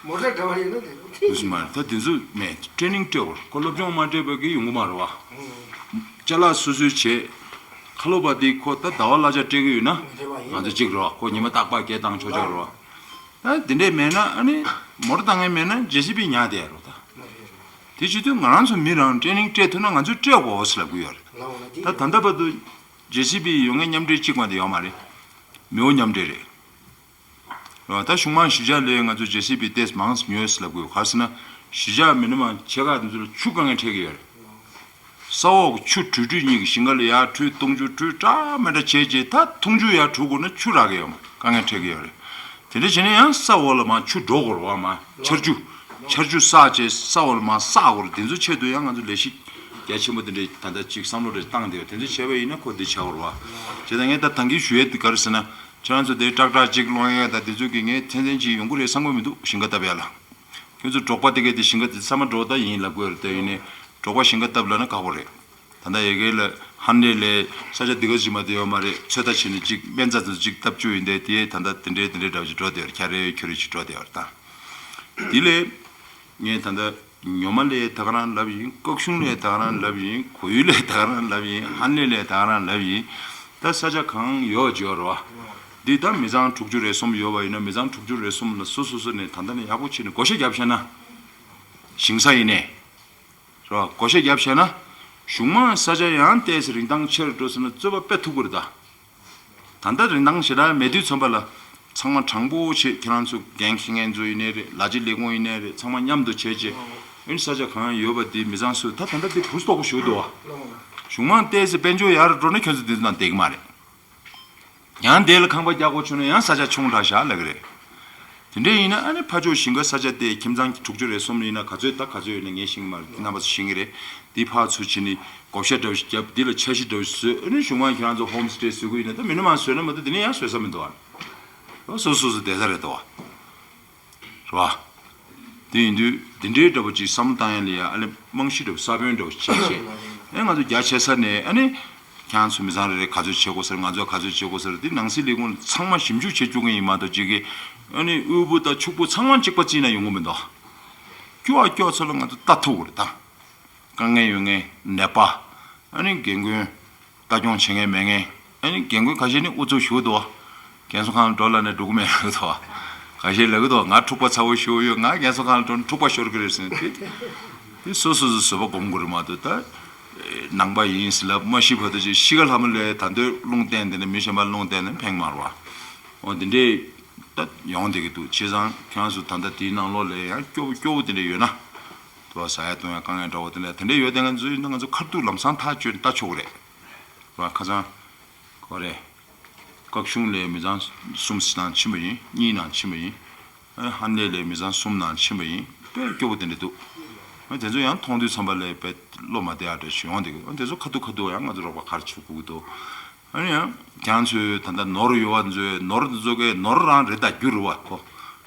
མོ་ཊ་འདྲ་པོ་ཡིན་ན་དེ་ཚོ་ཐེ་དུས་མ་རེད། ད་དེ་ཚོ་མེད། ཊེ་ནིང་སྤྲད་དགོས། ཁོ་སློབ་སྦྱོང་མ་སྤྲད་པ་གི་ཡོང་གི་མ་རེད་བ། ཅ་ལག་སོ་སོའི་བྱས། ཁ་ལོ་པ་དེ་ཁོ་ད་ཟླ་བ་གླ་ཆ་སྤྲད་གི་ཡོད་ན་ང་ཚོ་གཅིག་རེད་བ། ཁོ་ཉི་མ་རྟག་པར་སྐད་བཏང་ཆོག་ཆོག་རེད་བ། ད་དེ་འདྲས་མེད་ན་ཨ་ནི་མོ་ཊ་བཏང་མཁན་མེད་ན་ཇེ་སི་པི་ཉར་བསྡད་ཡ་རེད་བ་ད། དེ་བྱེད་དུས་ང་རང་ཚོ་མི་རང་ཊེ་ནིང་སྤྲད་ཐུབ་ན་ང་ཚོས་སྤྲད་དགོས་ཟེར་ལབ་གི་ཡོད་རེད། ད་ད་ལྟ་བར་དུ་ཇེ་སི་པི་ཡོད་མཁན་མཉམ་འབྲེལ་གཅིག་མ་གཏོགས་ཡོད་མ་རེད། མེའོ་མཉམ་འབྲེལ་རེད། རེད་བ། ད་གཞུང་མང་གཞིས་ཆགས་ལ་ང་ཚོ་ཇེ་སི་པི་ཏོག་ཙམ་མང་ཙམ་ཉོས་ཟེར་ལབ་གི་ཡོད། ག་རེ་ཟེར་ན་གཞིས་ཆགས་མི་སྣ་མང་ཆེ་ཁག་དེ་ཚོ་ལ་ཆུ་དཀའ་ངལ་འཕྲད་ཀྱི་ཡོད་རེད། ས་འོག་གི་ཆུ་བྲུས་བྲུས་གཉིས་ཀྱི་ཞིང་ཁ་ལ་ཡར་བྲུས་འཐུང་ཆུ་བྲུས་འདྲ་མི་འདྲ་བྱས་རྗེས་ད་འཐུང་ཆུ་ཡར་བྲུས་དགོས་ན་ཆུ་རག་གི་ཡོད་མ། དཀའ་ངལ་འཕྲད་ཀྱི་ཡོད་རེད། དེ་འདྲ་བྱས་ན་ཡང་ས་འོག་ལ་མར་ཆུ་འགྲོ་དགོས་རེད་བ། མར་ཆར་ཆུ་ཆར་ཆུ་བསགས་བྱས་ས་འོག་ལ་མར་བསགས་དགོས་རེད། དེ་ཚོ་ཆེད་དུ་ཡང་ང་ཚོ་ལས་གཞི་རྒྱ་ཆེན་པོ་དེ་འདྲའི་ད་ལྟ་ཅིག་བསམ་བློ་རེ་བཏང་བསྡད་ཡོད། དེ་ཚོ་བྱས་པ་ཡིན་ན་ཁོ་འདི་ཆགས་དགོས་རེད་བ། བྱས་ཙང་ངས་ད་ད་གིན་ཞུ་ཡས་དེ་ག་རེ་ཟེར་ན། ཁྱེད་རང་ཚོ་དེ་ཏྲག་ཏྲག་ཅིག་སློང་ཡས་ད་དེ་ཚོ་གི་ངས་ཚན་ཚན་ཅིག་ཡོང་གི་རེད་བསམ་གི་མི་འདུག་ཞིང་ཁ་བཏབ་ཡ་ལ། ཁྱོད་ཚོ་འབྲོག་པ་དེ་གས་དེ་ཞིང་ཁ་དེ་ཚང་མ་འབྲོག་ད་ཡིན་ལབ་དགོས་རེད། དེ་ཡིན་ནའི་འབྲོག་པ་ཞིང་ཁ་བཏབ་ལབ་ན་ཁག་པོ་རེད། ད་ལྟ་ཡ་གི་ལ་ཧན་ལེ་ལས་ས་ཆ་འདི་ག་ཞིག་མ་དེ་ཡོད་མ་རེད། ཚོད་ལྟ་བྱས་ནས་ཅིག་སྨན་རྩྭ་དེ་ཅིག་བཏབ་བཅུག་ཡིན་དེ་དེ་ད་ལྟ་དེ་འདྲའི་དེ་འདྲའི་འདྲ་བ་ཅིག་འགྲོ་བསྡད་ཡོད་རེད། ཁྱ་རེ་ཁྱོ་རེ་ཅིག་འགྲོ་བསྡད་ཡོད་རེད་ད། དེ་ལས་ངས་ད་ལྟ་ཉོ་མ་ལས་ད་ག་རང་ལབ་ཡིན། སྐག་ཤུང་ལས་ད་ག་རང་ལབ་ཡིན། གོ་ཡུ་ལས་ད་ག་རང་ལབ་ཡིན། ཧན་ལེ་ལས་ད་ག་རང་ལབ་ཡིན། ད་ས་ཆ་གང་ཡོད་ཅིག་ཡོད་རེད་བ། འདི་ད་མི་ཚང་དྲུག་ཅུ་རེ་གསུམ་ཡོད་པ་ཡིན་ན་མི་ཚང་དྲུག་ཅུ་རེ་གསུམ་ལ་སོ་སོ་སོ་ནས་ད་ལྟ་ནས་ཡག་པོ་བྱས་ནས་བགོ་བཤའ་བརྒྱབ་བྱས་ན། ཞིང་ས་ཡིན་ནས། རེད་བ། བགོ་བཤའ་བརྒྱབ་བྱས་ན། གཞུང་མང་ས་ཆ་ཡང་ཏོག་ཙམ་རིན་ཐང་ཆེ་རུ་འགྲོ་སོང་ན་རྩོད་པ་སྤེལ་ཐུབ་ཀྱི་རེད་ད། ད་ལྟ་རིན་ཐང་ཞེ་དྲག་མེད་དུས་ཙམ་པ་ལ་ཚང་མ་དྲང་པོ་བྱེད། ཁྱེད་རང་ཚོ་འགན་འཁྱེར་མཁན་ཚོ་ཡིན་ནའི་རེད། ལས་བྱེད་ལས་ཁུངས་ཡིན་ནའི་རེད། ཚང་མ་མཉམ་དུ་བྱས་རྗེས་ཨ་ནི་ས་ཆ་གང་ཡོད་པ་དེ་མི་ཚང་སུ་ད་ད་ལྟ་དེ་བུ་སྟོག་པོ་ཞུ་འདུག་བ། གཞུང་མང་ཏོག་ཙམ་དཔལ་འབྱོར་ཡར་འགྲོ་ན་ཁྱོད་ཚོ་དེ་ཚོ་ནང་བསྡད་ཀྱི་མ་རེད། ཡང་དེ་ལ་ཁང་པ་རྒྱག་དགོས་བྱུང་ན་ཡང་ས་ཆ་ཆུང་དྲགས་བཞག་ལབ་ཀྱི་རེད། དེ་འདྲ་ཡིན་ན་ཨ་ནི་ཕར་ཕྱོགས་ཞིང་ཁ་ས་ཆ་དེ་ཁྱིམ་ཚང་དྲུག་ཅུ་རེ་གསུམ་ཡིན་ན་ག་ཚོད་ད་ག་ཚོད་ཡོད་ན་ངས་ཤེས་ཀྱི་མ་རེད། དེ་རྣམ་པ་ཚོ་ཤེས་ཀྱི་རེད། དེ་ཕར་ཚུར་ཕྱིན་ནས་བགོ་བཤའ་འདྲ་བོ་ཞིག་བརྒྱབ། འདི་ལ་འཆར་གཞི་འདྲ་བོ་ཞིག་བཟོས། ཨ་ནི་གཞུང་མང་ཁྱེད་རང་ཚོ་ཧོམ་སི་ཊེ་བཟོ་གི་ཡིན་ན་ད་མི་ནི་མང་བཟོས་ས་མི་འདུག་ཨ། སོ་སོ་སོ་བསྡད་ས་རེད་དོ། རེད་བ། དེ་ཡིན་དུས་འདི་འདྲའི་འདྲ་པོ་ཅིག་བསམ་བློ་བཏང་ཡ་ལ་ཡ་ཨ་ལེ་རྨང་གཞི་འདྲ་པོ་ས་བོན་འདྲ་པོ་ཅིག་བྱས་བྱས། ཨེ་ང་ཚོ་རྒྱ་ཆེ་ས་ནས་ཨ་ནི་ཁྱེད་ཚོ་མི་ཚང་རེ་རེ་ག་ཚོད་བྱེད་དགོས་ཟེར། ང་ཚོ་ག་ཚོད་བྱེད་དགོས་ཟེར། འདི་ནང་སྲིད་ལས་ཁུངས་ཚང་མ་ཞིབ་འཇུག་བྱེད་བཅུག་གི་ཡིན་མ་གཏོགས་ཅིག་གི་ཨ་ནི་དབུལ་པོ་དང་ཕྱུག་པོ་ཚང་མ་གཅིག་པ་བརྩིས་ན་ཡོང་གི་མི་འདུག་སྐྱོ་བ་སྐྱོ་ཚོ་ལ་ང་ཚོ་ལྟ་ཐུབ་དགོས་རེད་ད། དཀའ་ངལ་ཡོད་མཁན་ནད་པ། ཨ་ནི་རྒན་རྒོན། ལྟ་སྐྱོང་བྱེད་མཁན་མེད་མཁན། ཨ་ནི་རྒན་རྒོན་ཁ་ཤས་ནི་ཨུ་ཚུགས་ཞུ་འདུག་རྒན་གསོ་ཁང་ལ་འགྲོ་ལབ་ནས་འགྲོ་གི་མེད་ལབ་འདུག་ཁ་ཤས་ལབ་ཀྱི་འདུག་ང་འཁྲུག་པ་ཚ་བོ་ཞེ་པོ་ཡོད། ང་རྒན་གསོ་ཁང་ལ་འགྲོ་ན་འཁྲུག་པ་ཤོར་གི་རེད་ཟེར་ནས་དེ། དེ་སོ་སོ་སོ་བཟོད་པ་སྒོམ་དགོས་རེད་མ་གཏོགས་ད། ནང་པ་ཡིན་ཟེར་ལབ་མ་ཤི་བར་དུ་ཅིག་ཤི་ཁ་ལྷ་མོ་ལས་ད་འདོད་རླུང་བསྟན་དེ་ནས་མི་གཞན་པ་རླུང་བསྟན་ནས་ཕན་མ་རེད་བ། འོ་དེ་འདྲས་ད་ཡོང་བསྡད་ཀྱི་འདུག་བྱས་ཙང་ཁྱེད་རང་ཚོ་ད་ལྟ་དེའི་ནང་ལོགས་ལ་ཡང་སྐྱོ་པོ་སྐྱོ་པོ་དེ་འདྲས་ཡོད་ན། དུ་བ་ཟ་ཡ་བཏུང་ཡ་དཀའ་ངལ་འདྲ་བོ་དེ་འདྲ་དེ་འདྲ་ཡོད་དེ་ང་ཚོའི་ང་ཚོ་ཁ་ཐུག་ལམ་སང་ཐག་གཅོད་ལྟ་ཆོག་གི་རེད། དུ་བ་ཁ་སང་གོ་རེད། སྐག་གཞུང་ལས་མི་ཚང་གསུམ་ནང་ཕྱིན་པ་ཡིན། གཉིས་ནང་ཕྱིན་པ་ཡིན། ཧན་ལེ་ལས་མི་ཚང་གསུམ་ནང་ཕྱིན་པ་ཡིན། དཔེ་སྐྱོ་པོ་དེ་འདྲ་འདུག་དེ་ཚོ་ཡང་མཐོང་དུས་ཙམ་པ་ལས་དཔེ་བློ་མ་བདེ་ཡ་འདྲ་ཞིག་ཡོང་བསྡད་ཀྱི་འདུག་དེ་ཚོ་ཁ་ཐུག་ཁ་ཐུག་ཡང་ང་ཚོ་རོགས་པ་ག་རེ་བྱེད་དགོས་ཀྱི་འདུག་ཨ་ནི་ཡང་ཁྱེད་རང་ཚོའི་ད་ལྟ་ནོར་ཡོད་པ་ཚོའི་ནོར་འདི་ཚོ་གའི་ནོར་རང་རེད། ད་རྒྱུ་རེད་བ་ཁོ།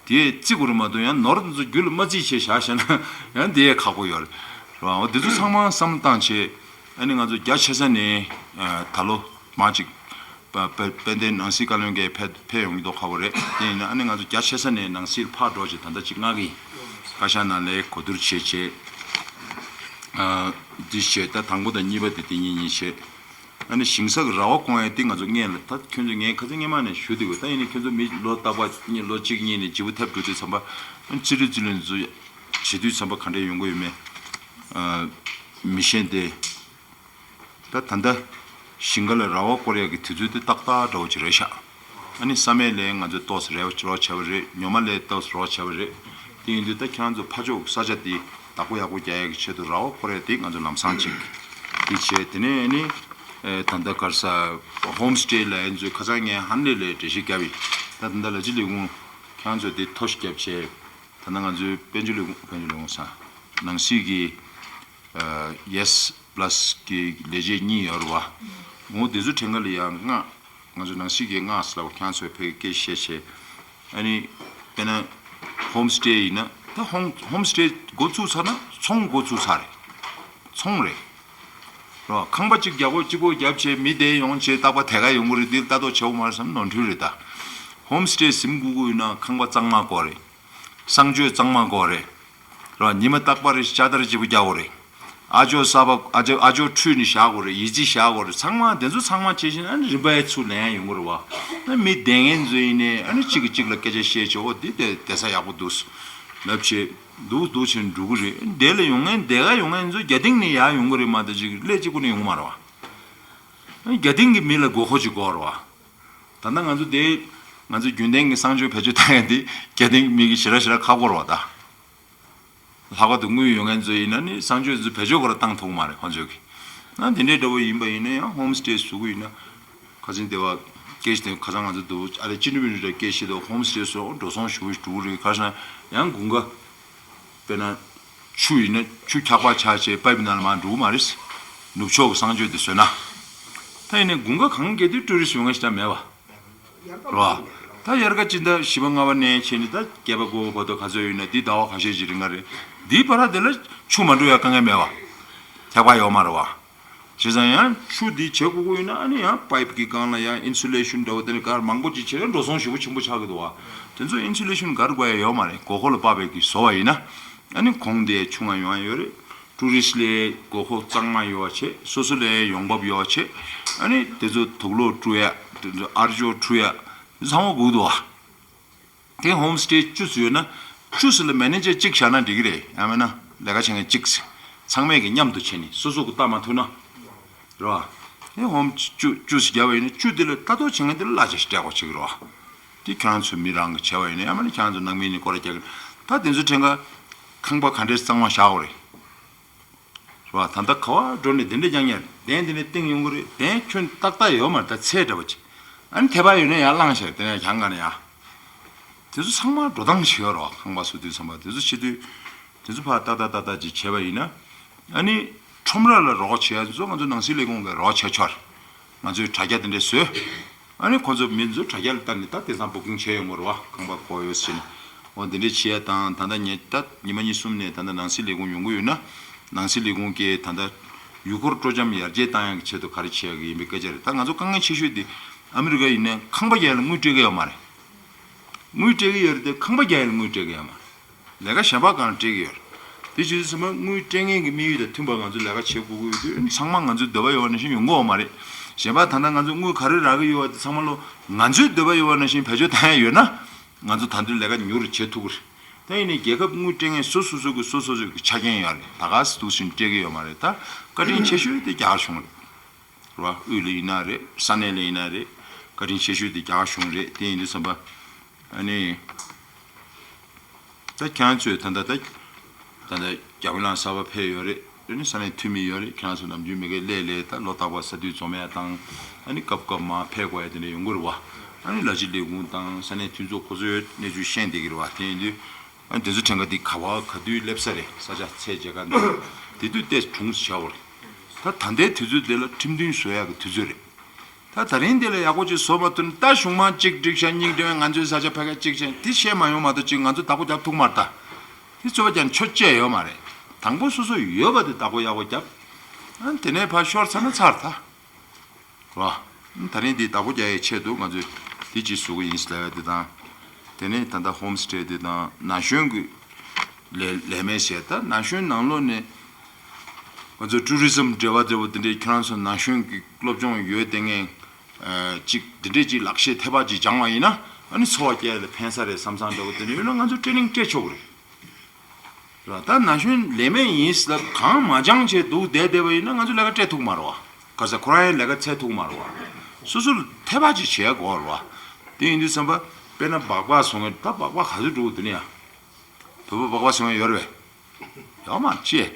དེ་བརྩི་དགོས་རེད་མ་གཏོགས། ཡང་ནོར་དེ་ཚོ་རྒྱུད་ལ་མ་བརྩིས་བྱས་བཞག་བཞག་ན་ཡང་དེ་ཡང་ཁག་པོ་ཡོད་རེད། རེད་བ། འོ་དེ་ཚོ་ཚང་མ་བསམ་བློ་བཏང་བྱས། ཨ་ནི་ང་ཚོ་རྒྱ་ཆེ་ས་ནས་ཨ་ད་ལོ་མ་གཅིག་པ་པ་དཔལ་ལྡན་ནང་སྲིད་བཀའ་བློན་འགས་ཕེབས་ཕེབས་ཡོང་གི་འདུག་ཁག་པོ་རེད། དེ་ཡིན་ན་ཨ་ནི་ང་ཚོ་རྒྱ་ཆེ་ས་ནས་ནང་སྲིད་ལ་ཕར་འགྲོ་བྱས་ད་ལྟ་གཅིག་མངགས་ཀྱི་ཡིན། བཀའ་ཤག་ནང་ལ་གོ་བསྡུར་བྱས་བྱས། ཨ་འདི་བྱས། ད་དང་པོ་དང་གཉིས་པ་དེ་དེ་གཉིས་གཉིས་བྱས། ཨ་ནི་ཞིང་ས་གི་ར་བ་བསྐོང་ཡ་དེ་ང་ཚོ་སྔོན་ལ། ད་ཁྱོད་ཚོ་ངས་ཁ་སང་སྔོན་མ་ནས་ཞུ་བསྡད་ཡོད། ད་ཡིན་ནའི་ཁྱོད་ཚོ་མི་ལོ་རྟག་པར་གཉིས་ལོ་གཅིག་གཉིས་ནས་བརྗེ་པོ་ཐེབས་འགྲོ་དུས་ཙམ་པ། ཨ་ནི་རྩིས་སྤྲོད་རྩིས་ལེན་ཚོ་བྱེད་དུས་ཙམ་པ་ག་འདྲས་ཡོང་གི་ཡོད་མེད་ཨ་མི་ཤེས་ཏེ། ད་ད་ལྟ་ཞིང་ཁ་ལ་ར་བ་བསྐོར་ཡ་གི་དུས་ཚོད་དེ་ཏག་ཏག་འདྲ་བོ་ཅིག་རེད་ཤག་ཨ་ནི་བསམ་ཡས་ལ་ང་ཚོས་ཏོག་ཙམ་རེ་བ་རོགས་བྱས་པ་རེད། ཉོ་མ་ལ་ཏོག་ཙམ་རོགས་བྱས་པ་རེད། དེ་ཡིན་དུས་ད་ཁྱེད་རང་ཚོ་ཕར་ཕྱོགས་ས་ཆ་དེ་བདག་པོ་ཡག་པོ་རྒྱག་ཡག་གི་ཆེད་དུ་ར་བ་བསྐོར་ཡ་དེ་ང་ཚོ་ལམ་སང་ཅིག་དེ་བྱས། དེ་ནས་ཨ་ནི་ཨེ་ད་ལྟ་ག་རེ་ཟ། ཧོམ་སི་ཊེ་ལབ་ཡ་ཚོ་ཁ་སང་ངས་ཧན་ལེ་ལ་འགྲེལ་བཤད་བརྒྱབ་ཡིན། ད་ད་ལྟ་ལ་སྤྱི་ལས་ཁུངས་ཁྱེད་རང་ཚོས་དེ་ཐོ་ཞིག་བརྒྱབ་བྱས། ད་ལྟ་ང་ཚོའི་དཔལ་འབྱོར་ལས་ཁུངས། དཔལ་འབྱོར་ལས་ཁུངས་ས་ནང་སྲིད་ཀྱི་ཨ་ཡེ་སི་པ་ལ་སི་གི་ལས་བྱེད་གཉིས་ཡོད་རེད་བ། འོ་དེ་ཚོ་ཕྲན་ཁ་ལ་ཡང་མངགས། ང་ཚོ་ནང་སྲིད་ཀྱིས་མངགས་ཟེར་ལབ་པ། ཁྱེད་རང་ཚོས་ཕ་གིར་སྐད་ཆ་བཤད་བྱས། ཨ་ནི་དཔེར་ན་ཧོམ་སི་ཊེ་ཡིན་ན། ད་ཧོམ་ཧོམ་སི་ཊེ་འགོ་བཙུགས་ཚར་ན་ཚོང་འགོ་བཙུགས་ཚར་རེད། ཚོང་རེད། རེད་བ། ཁང་པ་གཅིག་རྒྱག་གོ་གཅིག་པོ་རྒྱབ་བྱས་མི་དེ་ཡོང་བྱས་རྟག་པར་དེ་ག་ཡོང་གི་རེད། འདི་ལྟ་རྟོག་བྱེད་དགོས་མ་རེད་བསམ་ནོར་འཁྲུལ་རེད་ད། ཧོམ་སི་ཊེ་ཟིན་དགོས་ཀྱི་ཡོད་ན་ཁང་པ་གཙང་མ་དགོས་རེད། གསང་སྤྱོད་གཙང་མ་དགོས་རེད། རེད་བ། ཉི་མ་རྟག་པར་ལྕགས་དར་བརྗེ་པོ་རྒྱག་དགོས་རེད། ཨ་ཇོ་གསར་པ། ཨ་ཇོ་ཨ་ཇོ་འཁྲུས་ནས་བཞག་དགོས་རེད། ཡི་ཙི་བཞག་དགོས་རེད། ཚང་མ་དེ་ཚོ་ཚང་མ་བྱས་ཤིང་ཨ་ནི་རིམ་པས་ཚུར་ལེན་ཡ་ཡོང་གི་རེད་བ། ཨ་མི་སྡོད་མཁན་ཚོ་ཡིན་ནའི་ཨ་ནི་གཅིག་གིས་གཅིག་ལ་སྐད་ཆ་བཤད་བྱས། འོ་འདི་བསྡད་བསྡད་ས་ཡག་པོ་འདུག་ལབ་བྱས་འདུག་འདུག་བྱས་འགྲོ་གི་རེད། འདི་ལ་ཡོང་མཁན་འདི་ག་ཡོང་མཁན་ཚོ་རྒྱ་སྟེང་ནས་ཡར་ཡོང་གི་རེད་མ་གཏོགས་ཅིག་གླེ་གཅིག་པུ་ནས་ཡོང་གི་མ་རེད་བ། ཨ་རྒྱ་སྟེང་གི་མི་ལ་དགོས་མཁོ་ཅིག་དགོས་རེད་བ། ད་ལྟ་ང་ཚོ་དེ་ང་ཚོ་རྒྱུན་ལྡན་གྱི་གསང་སྤྱོད་བེད་སྤྱོད་བཏང་ཡ་འདི་རྒྱ་སྟེང་གི་མི་གིས་ཞེ་དྲག་ཞེ་དྲག་ཁག་པོ་རེད་བ་ད། ལྷག་པར་དུ་དངུལ་ཡོད་མཁན་ཚོ་ཡིན་ན་ནི་གསང་སྤྱོད་ཚོ་བེད་སྤྱོད་ཁོ་རང་བཏང་ཐུབ་ཀྱི་མ་རེད་ཁོང་ཚོས་ཀྱི། ཨ་དེ་འདྲའི་འདྲ་བོ་ཡིན་པ་ཡིན་ན་ཡང་ཧོམ་སི་ཊེ་བཟོ་གི་ཡིན་ན། ཁ་སང་དེ་བ་སྐད་ཆ་དེ་ཁ་སང་ང་ཚོ་འདུག་ཨ་རེ་ཅི་ནུ་བི་ནུ་ར་སྐད་ཆ་དེ་ཧོམ་སི་ཊེ་བཟོ་འགྲོ་སོང་ཞེ་པོ་ཞིག་འགྲོ་གི་རེད། ཁ་སང་ཡང་དགུན་ཁ་དཔེར་ན་ཆུ་ཡིན་ན་ཆུ་འཁྱག་པ་ཆགས་བྱས་པའི་ནང་ལ་མར་འགྲོ་གི་མ་རེད། ནུབ་ཕྱོགས་ཀྱི་གསང་སྤྱོད་དེ་བཟོས་ན། ད་ཡིན་ནའི་དགུན་ཁ་གང་ག་དུས་ཊུ་རི་སི་ཡོང་མཁན་ཞིག་ད་མེད་བ། རེད་བ། ད་དབྱར་ཁ་སྤྱི་ཟླ་བཞི་པ་ལྔ་པ་ནས་བྱས་ནས་ད་བརྒྱད་པ་དགུ་པ་བར་དུ་ག་ཚོད་ཡོད་ན་འདི་ཟླ་བ་ཁ་ཤས་ཅིག་རིང་ང་རེད། འདིའི་བར་དེ་ལ་ཆུ་མ་འགྲོ་ཡ་དཀའ་ངལ་མེད་བ། ཐེག་པ་ཡོད་མ་རེད་བ། བྱས་ཙང་ཡང་ཆུ་འདི་བྱེད་དགོས་ཀྱི་ཡོད་ན་ཨ་ནི་ཡང་པའིབ་ཀྱི་སྒང་ལ་ཡང་ཨིན་སུ་ལེ་ཤན་འདྲ་བོ་དེ་འདྲ་ག་རེ་མང་པོ་ཅིག་བྱས་ན་འགྲོ་སོང་ཞེ་པོ་ཆེན་པོ་ཆགས་ཀྱི་འདུག་བ། དེ་ཚོ་ཨིན་སུ་ལེ་ཤན་ག་རེ་དགོས་ཡ་ཡོད་མ་རེད། དགོས་མཁོ་ལ་དཔག་པའི་གི་བཟོ་བ་ཡིན་ན། ཨ་ནི་གོང་དེ་ཆུང་ང་ཡོང་ཡ་ཡོད་རེད། ཊུ་རི་སི་ལའི་དགོས་མཁོ་གཙང་མ་ཡོད་པ་བྱས། སོ་སོ་ལའི་ཡོང་འབབ་ཡོད་པ་བྱས། ཨ་ནི་དེ་ཚོ་དུག་ལོག་བཀྲུ་ཡ། དེ་ཚོ་ཨར་ཅོ་བཀྲུ་ཡ། ཚང་མ་དགོས་འདུག་བ། དེ་ཧོམ་སི་ཊེ་བཅུ་ཙམ་ཡོད་ན་བཅུ་ཙམ་ལ་མེ་ནེ་ཇར་གཅིག་བཞག་ན་འགྲིག་གི་རེད། ཡང་མིན་ན་ལས་ཀ་བྱེད་མཁན་གཅིག་ཙམ། ཚང་མས་ཀྱི་མཉམ་དུ་བྱས་ནས་སོ་སོ་གི་ལྟ་མ་ཐུབ་ན། རེད་བ། དེ་ཧོམ་བཅུ་བཅུ་ཙམ་བརྒྱབ་པ་ཡིན་ན་བཅུ་དེ་ལ་ལྟ་རྟོག་བྱེད་མཁན་དེ་ལ་གླ་ཆ་ཞིག་སྤྲད་དགོས་བྱེད་ཀྱི་རེད་བ། དེ་ཁྱེད་རང་ཚོ་མི་རང་གིས་བྱས་པ་ཡིན་ན། ཡང་མིན་ན་ཁྱེད་རང་ཚོ་ནང་མི་ནས་སྐོར་ར་རྒྱག་གི། ད་དེ་ཚོའི་ཁྲིམས་ཁང་ཁང་པ་ག་འདྲས་གཙང་མ་བཞག་དགོས་རེད། རེད་བ། ད་ལྟ་ག་པར་འགྲོ་ནས་དེ་འདྲས་རྐྱང་རྐྱང་རེད། གདན་དེ་ནས་བཏིང་ཡོང་གི་རེད། གདན་ཁྱོན་ཏག་ཏག་ཡོད་མ་རེད། ད་ཚད་འདྲ་བོ་ཅིག་ཨ་ནི་ཐལ་བ་ཡོད་ན་ཡར་བླངས་བྱས་དེ་ནས་གྱང་ག་ནས་ཡར། དེ་ཚོ་ཚང་མ་འགྲོ་སྟངས་ཤིག་ཡོད་རེད་བ། ཁང་པ་བཟོ་དུས་ཙམ་པ་དེ་ཚོ་བྱེད་དུས། དེ་ཚོ་ཕར་ཏག་ཏག་ཏག་ཏག་ཅིག་བྱས་པ་ཡིན་ན། ཨ་ནི་ཁྲོམ་ར་ལ་རོགས་བྱེད་ཡ་ཚོ་ང་ཚོ་ནང་སྲིད་ལས་ཁུངས་ཀྱིས་རོགས་བྱས་ཆོག་རེད། ང་ཚོས་དྲ་རྒྱ་དེ་འདྲས་བཟོས། ཨ་ནི་ཁོ་ཚོ་མི་ཚོ་དྲ་རྒྱ་ལ་བལྟས་ནས་ད་དེང་སང་བུ་ཀིང་བྱས་ཡོང་གི་རེད་བ། ཁང་པ་དགོས་ཡོད་ཟེར་ནས། འོ་འདི་འདྲས་བྱེད་ཡ་དང་། ད་ལྟ་ཉེ་ད་ཉི་མ་གཉིས་གསུམ་ནས་ད་ལྟ་ནང་སྲིད་ལས་ཁུངས་ཡོང་གི་ཡོད་ན། ནང་སྲིད་ལས་ཁུངས་ཀྱིས་ད་ལྟ་ཡུལ་སྐོར་སྤྲོ་འཆམ་ཡར་རྒྱས་བཏང་ཡག་གི་ཆེད་དུ་ག་རེ་བྱེད་ཡག་གི་ཡིན་པའི་སྐད་ཆ་རེད། ད་ང་ཚོ་དཀའ་ངལ་ཆེ་ཤོས་དེ་ཨ་མི་རི་ཀ་ཡིན་ནའི་ཁང་པ་རྒྱག་ཡ་ལ་དངུལ་སྤྲད་ཀྱི་ཡོད་མ་རེད། དངུལ་སྤྲད་ཀྱི་ཡོད་རེད་དེ་ཁང་པ་རྒྱག་ཡ་ལ་དངུལ་སྤྲད་ཀྱི་ཡོད་མ་རེད། ལས་ཀ་གཞན་པ་གང་སྤྲད་ཀྱི་ཡོད་རེད། དེ་བྱས་ཙང་དངུལ་སྤྲད་མཁན་གྱི་དམིགས་ཡུལ་དང་མཐུན་པ་ང་ཚོས་ལས་ཀ་བྱེད་དགོས་ཀྱི་ཡོད་དུས་ཚང་མ་ང་ཚོའི་འདོད་པ་ཡོད་པ་ནང་བཞིན་ཡོང་གི་ཡོད་མ་རེད། གཞན་པ་ད་ལྟ་ང་ཚོ་དངུལ་ག་རེ་རག་གི་ཡོད་པ་དེ་ཚང་མ་ལོ་ང་ཚོའི་འདོད་པ་ཡོད་པ་ནང་བཞིན་བེད་སྤྱོད་བཏང་ཡ་ཡོད་ན། ང་ཚོ་ད་དུང་ལས་ཀ་མྱུར་བྱེད་ཐུབ་ཀྱི་རེད། ད་ཡིན་ནའི་རྒྱལ་ཁབ་དངུལ་སྤྲད་མཁན་སོ་སོ་སོ་གི་སོ་སོ་སོ་གི་ཆ་རྐྱེན་ཡོད་རེད། ད་ག་སེ་འདུག་སེ་སྤྲད་ཀྱི་ཡོད་མ་རེད། ད་བཀའ་དྲིན་ཆེ་ཤོས་དེ་རྒྱ་གར་གཞུང་རེད། རེད་བ། དབུས་ལ་ཡིན་ན་རེད། ས་གནས་ལ་ཡིན་ན་རེད། བཀའ་དྲིན་ཆེ་ཤོས་དེ་རྒྱ་གར་གཞུང་རེད། དེ་ཡིན་དུས་ཙམ་པ། ཨ་ནི། ད་ཁྱེད་རང་ཚོས་ད་ལྟ་ད། ད་ལྟ་རྒྱ་དཔེ་བླངས་གསར་པ་ཕེབས་ཡོད་རེད། ཨ་ནི་ས་གནས་འཐུས་མི་ཡོད་རེད། ཁྱེད་རང་ཚོ་ནམ་རྒྱུན་མི་སྒེར་སླེབས་སླེབས་ད་ལོ་རྟག་པར་ས་འཐུས་འཛོམས་ཡ་དང་། ཨ་ནི་སྐབས་སྐབས་མར་ཕེབས་དགོས་ཡ་དེ་འདྲ་ཡོང་གི་རེད་བ། ཨ་ནི་ལས་བྱེད་ལས་ཁུངས་དང་ས་གནས་འཐུས་ཚོགས་ཁོ་ཚོའི་གནས་ཚུལ་ཤེས་བསྡད་ཀྱི་རེད་བ། དེ་ཡིན་དུས། ཨ་ནི་དེ་ཚོ་ཁྲིམས་ཁང་འདི་ག་བ་ག་དུས་སླེབས་ས་རེད། ས་ཆ་ཚད་མཇལ་ཁ་འདི་དེ་དུས་ཏོག་ཙམ་གྲོངས་སུ་བྱ་བ་རེད། ད་ད་ལྟའི་དུས་ཚོད་འདི་ལ་ཁྲིམས་མཐུན་བཟོ་ཡག་གི་དུས་ཚོད་རེད། ད་ ད་ད་རིང་འདི་ལ་ཡག་པོ་ཅིག་བཟོ་མ་ཐུབ་ན། ད་གཞུང་མང་གཅིག་སྒྲིག་བྱས་གཉིས་སྒྲིག་བྱས། ང་ཚོའི་ས་ཆ་ཕ་གི་གཅིག་བྱས། དེ་བཤད་མ་ཡོང་མ་གཏོགས་ཅིག་ང་ཚོ་བདག་པོ་རྒྱབ་ཐུབ་མ་རེད་ད། དེ་གཙོ་བོ་ཀྱང་ཆོས་བྱས་ཡོད་མ་རེད། དང་པོ་སོ་སོ་ཡོད་པ་དེ་བདག་པོ་ཡག་པོ་རྒྱབ། ཨ་དེ་ནས་ཕར་ཤོར་ཚར་ན་ཚར་ད། རོ། ད་རིང་འདི་བདག་པོ་རྒྱག་ཡའི་ཆེད་དུ་ང་ཚོས་འདི་ཅིག་བཟོ་གི་ཡིན་ཟེར་ལབ་ཡ་དེ་དང་། དེ་ནས་ད་ལྟ་ཧོམ་སི་ཊེ་དེ་དང་ན་གཞོན་གྱི་ལས་ལས་མེད་བྱས། ད་ན་གཞོན་ནང་ལོགས་ནས་ང་ཚོ་ཊུ་རི་ཛམ་འབྲེལ་བ་འབྲེལ་བ་དེ་འདྲའི། ཁྱེད་རང་ཚོ་ན་གཞོན་གྱི་སློབ་སྦྱོང་ཡོད་དེ་ངས་ཅིག་འདི་འདྲའི་ཅིག་ལག་ཤེས་ཐེབས་པ་ཅིག་སྦྱངས་པ་ཡིན་ན། ཨ་ནི་འཚོ་བ་སྐྱེལ་ལ་ཕན་ས་རེད་བསམ་བསམ་འདྲ་བོ་དེ་འདྲ་ཡོད་ན་ང་ཚོ་ཊེ་ནིང་སྤྲད་ཆོག་གི་རེད། ར། ད་ན་གཞོན་ལས་མེད་ཡིན་ཟེར་ལབ་གང་མ་སྦྱངས་བྱས་འདུག་བསྡད་བསྡད་པ་ཡིན་ན་ང་ཚོ་ལས་ཀ་སྤྲད་ཐུབ་མ་རེད་བ། ག་ས་ཁོ་རང་ཡང་ལས་ཀ་འཚོལ་ཐུབ་མ་རེད་བ། སོ་སོ་ལ་ཐེ་བ་ཅིག་བྱེད་དགོས་རེད་བ། དེ་ཡིན་དུས་ཙམ་པ་དཔེར་ན་སྦག་སྦག་བཟོ་མཁན། ད་སྦག་སྦག་ག་ཚོད་འགྲོ་གི་འདུག་ནི་ཡ། བོད་པ་སྦག་སྦག་བཟོ་མཁན་ཡོད་རེད་བས། ཡོད་མ་རེད་ཅེས།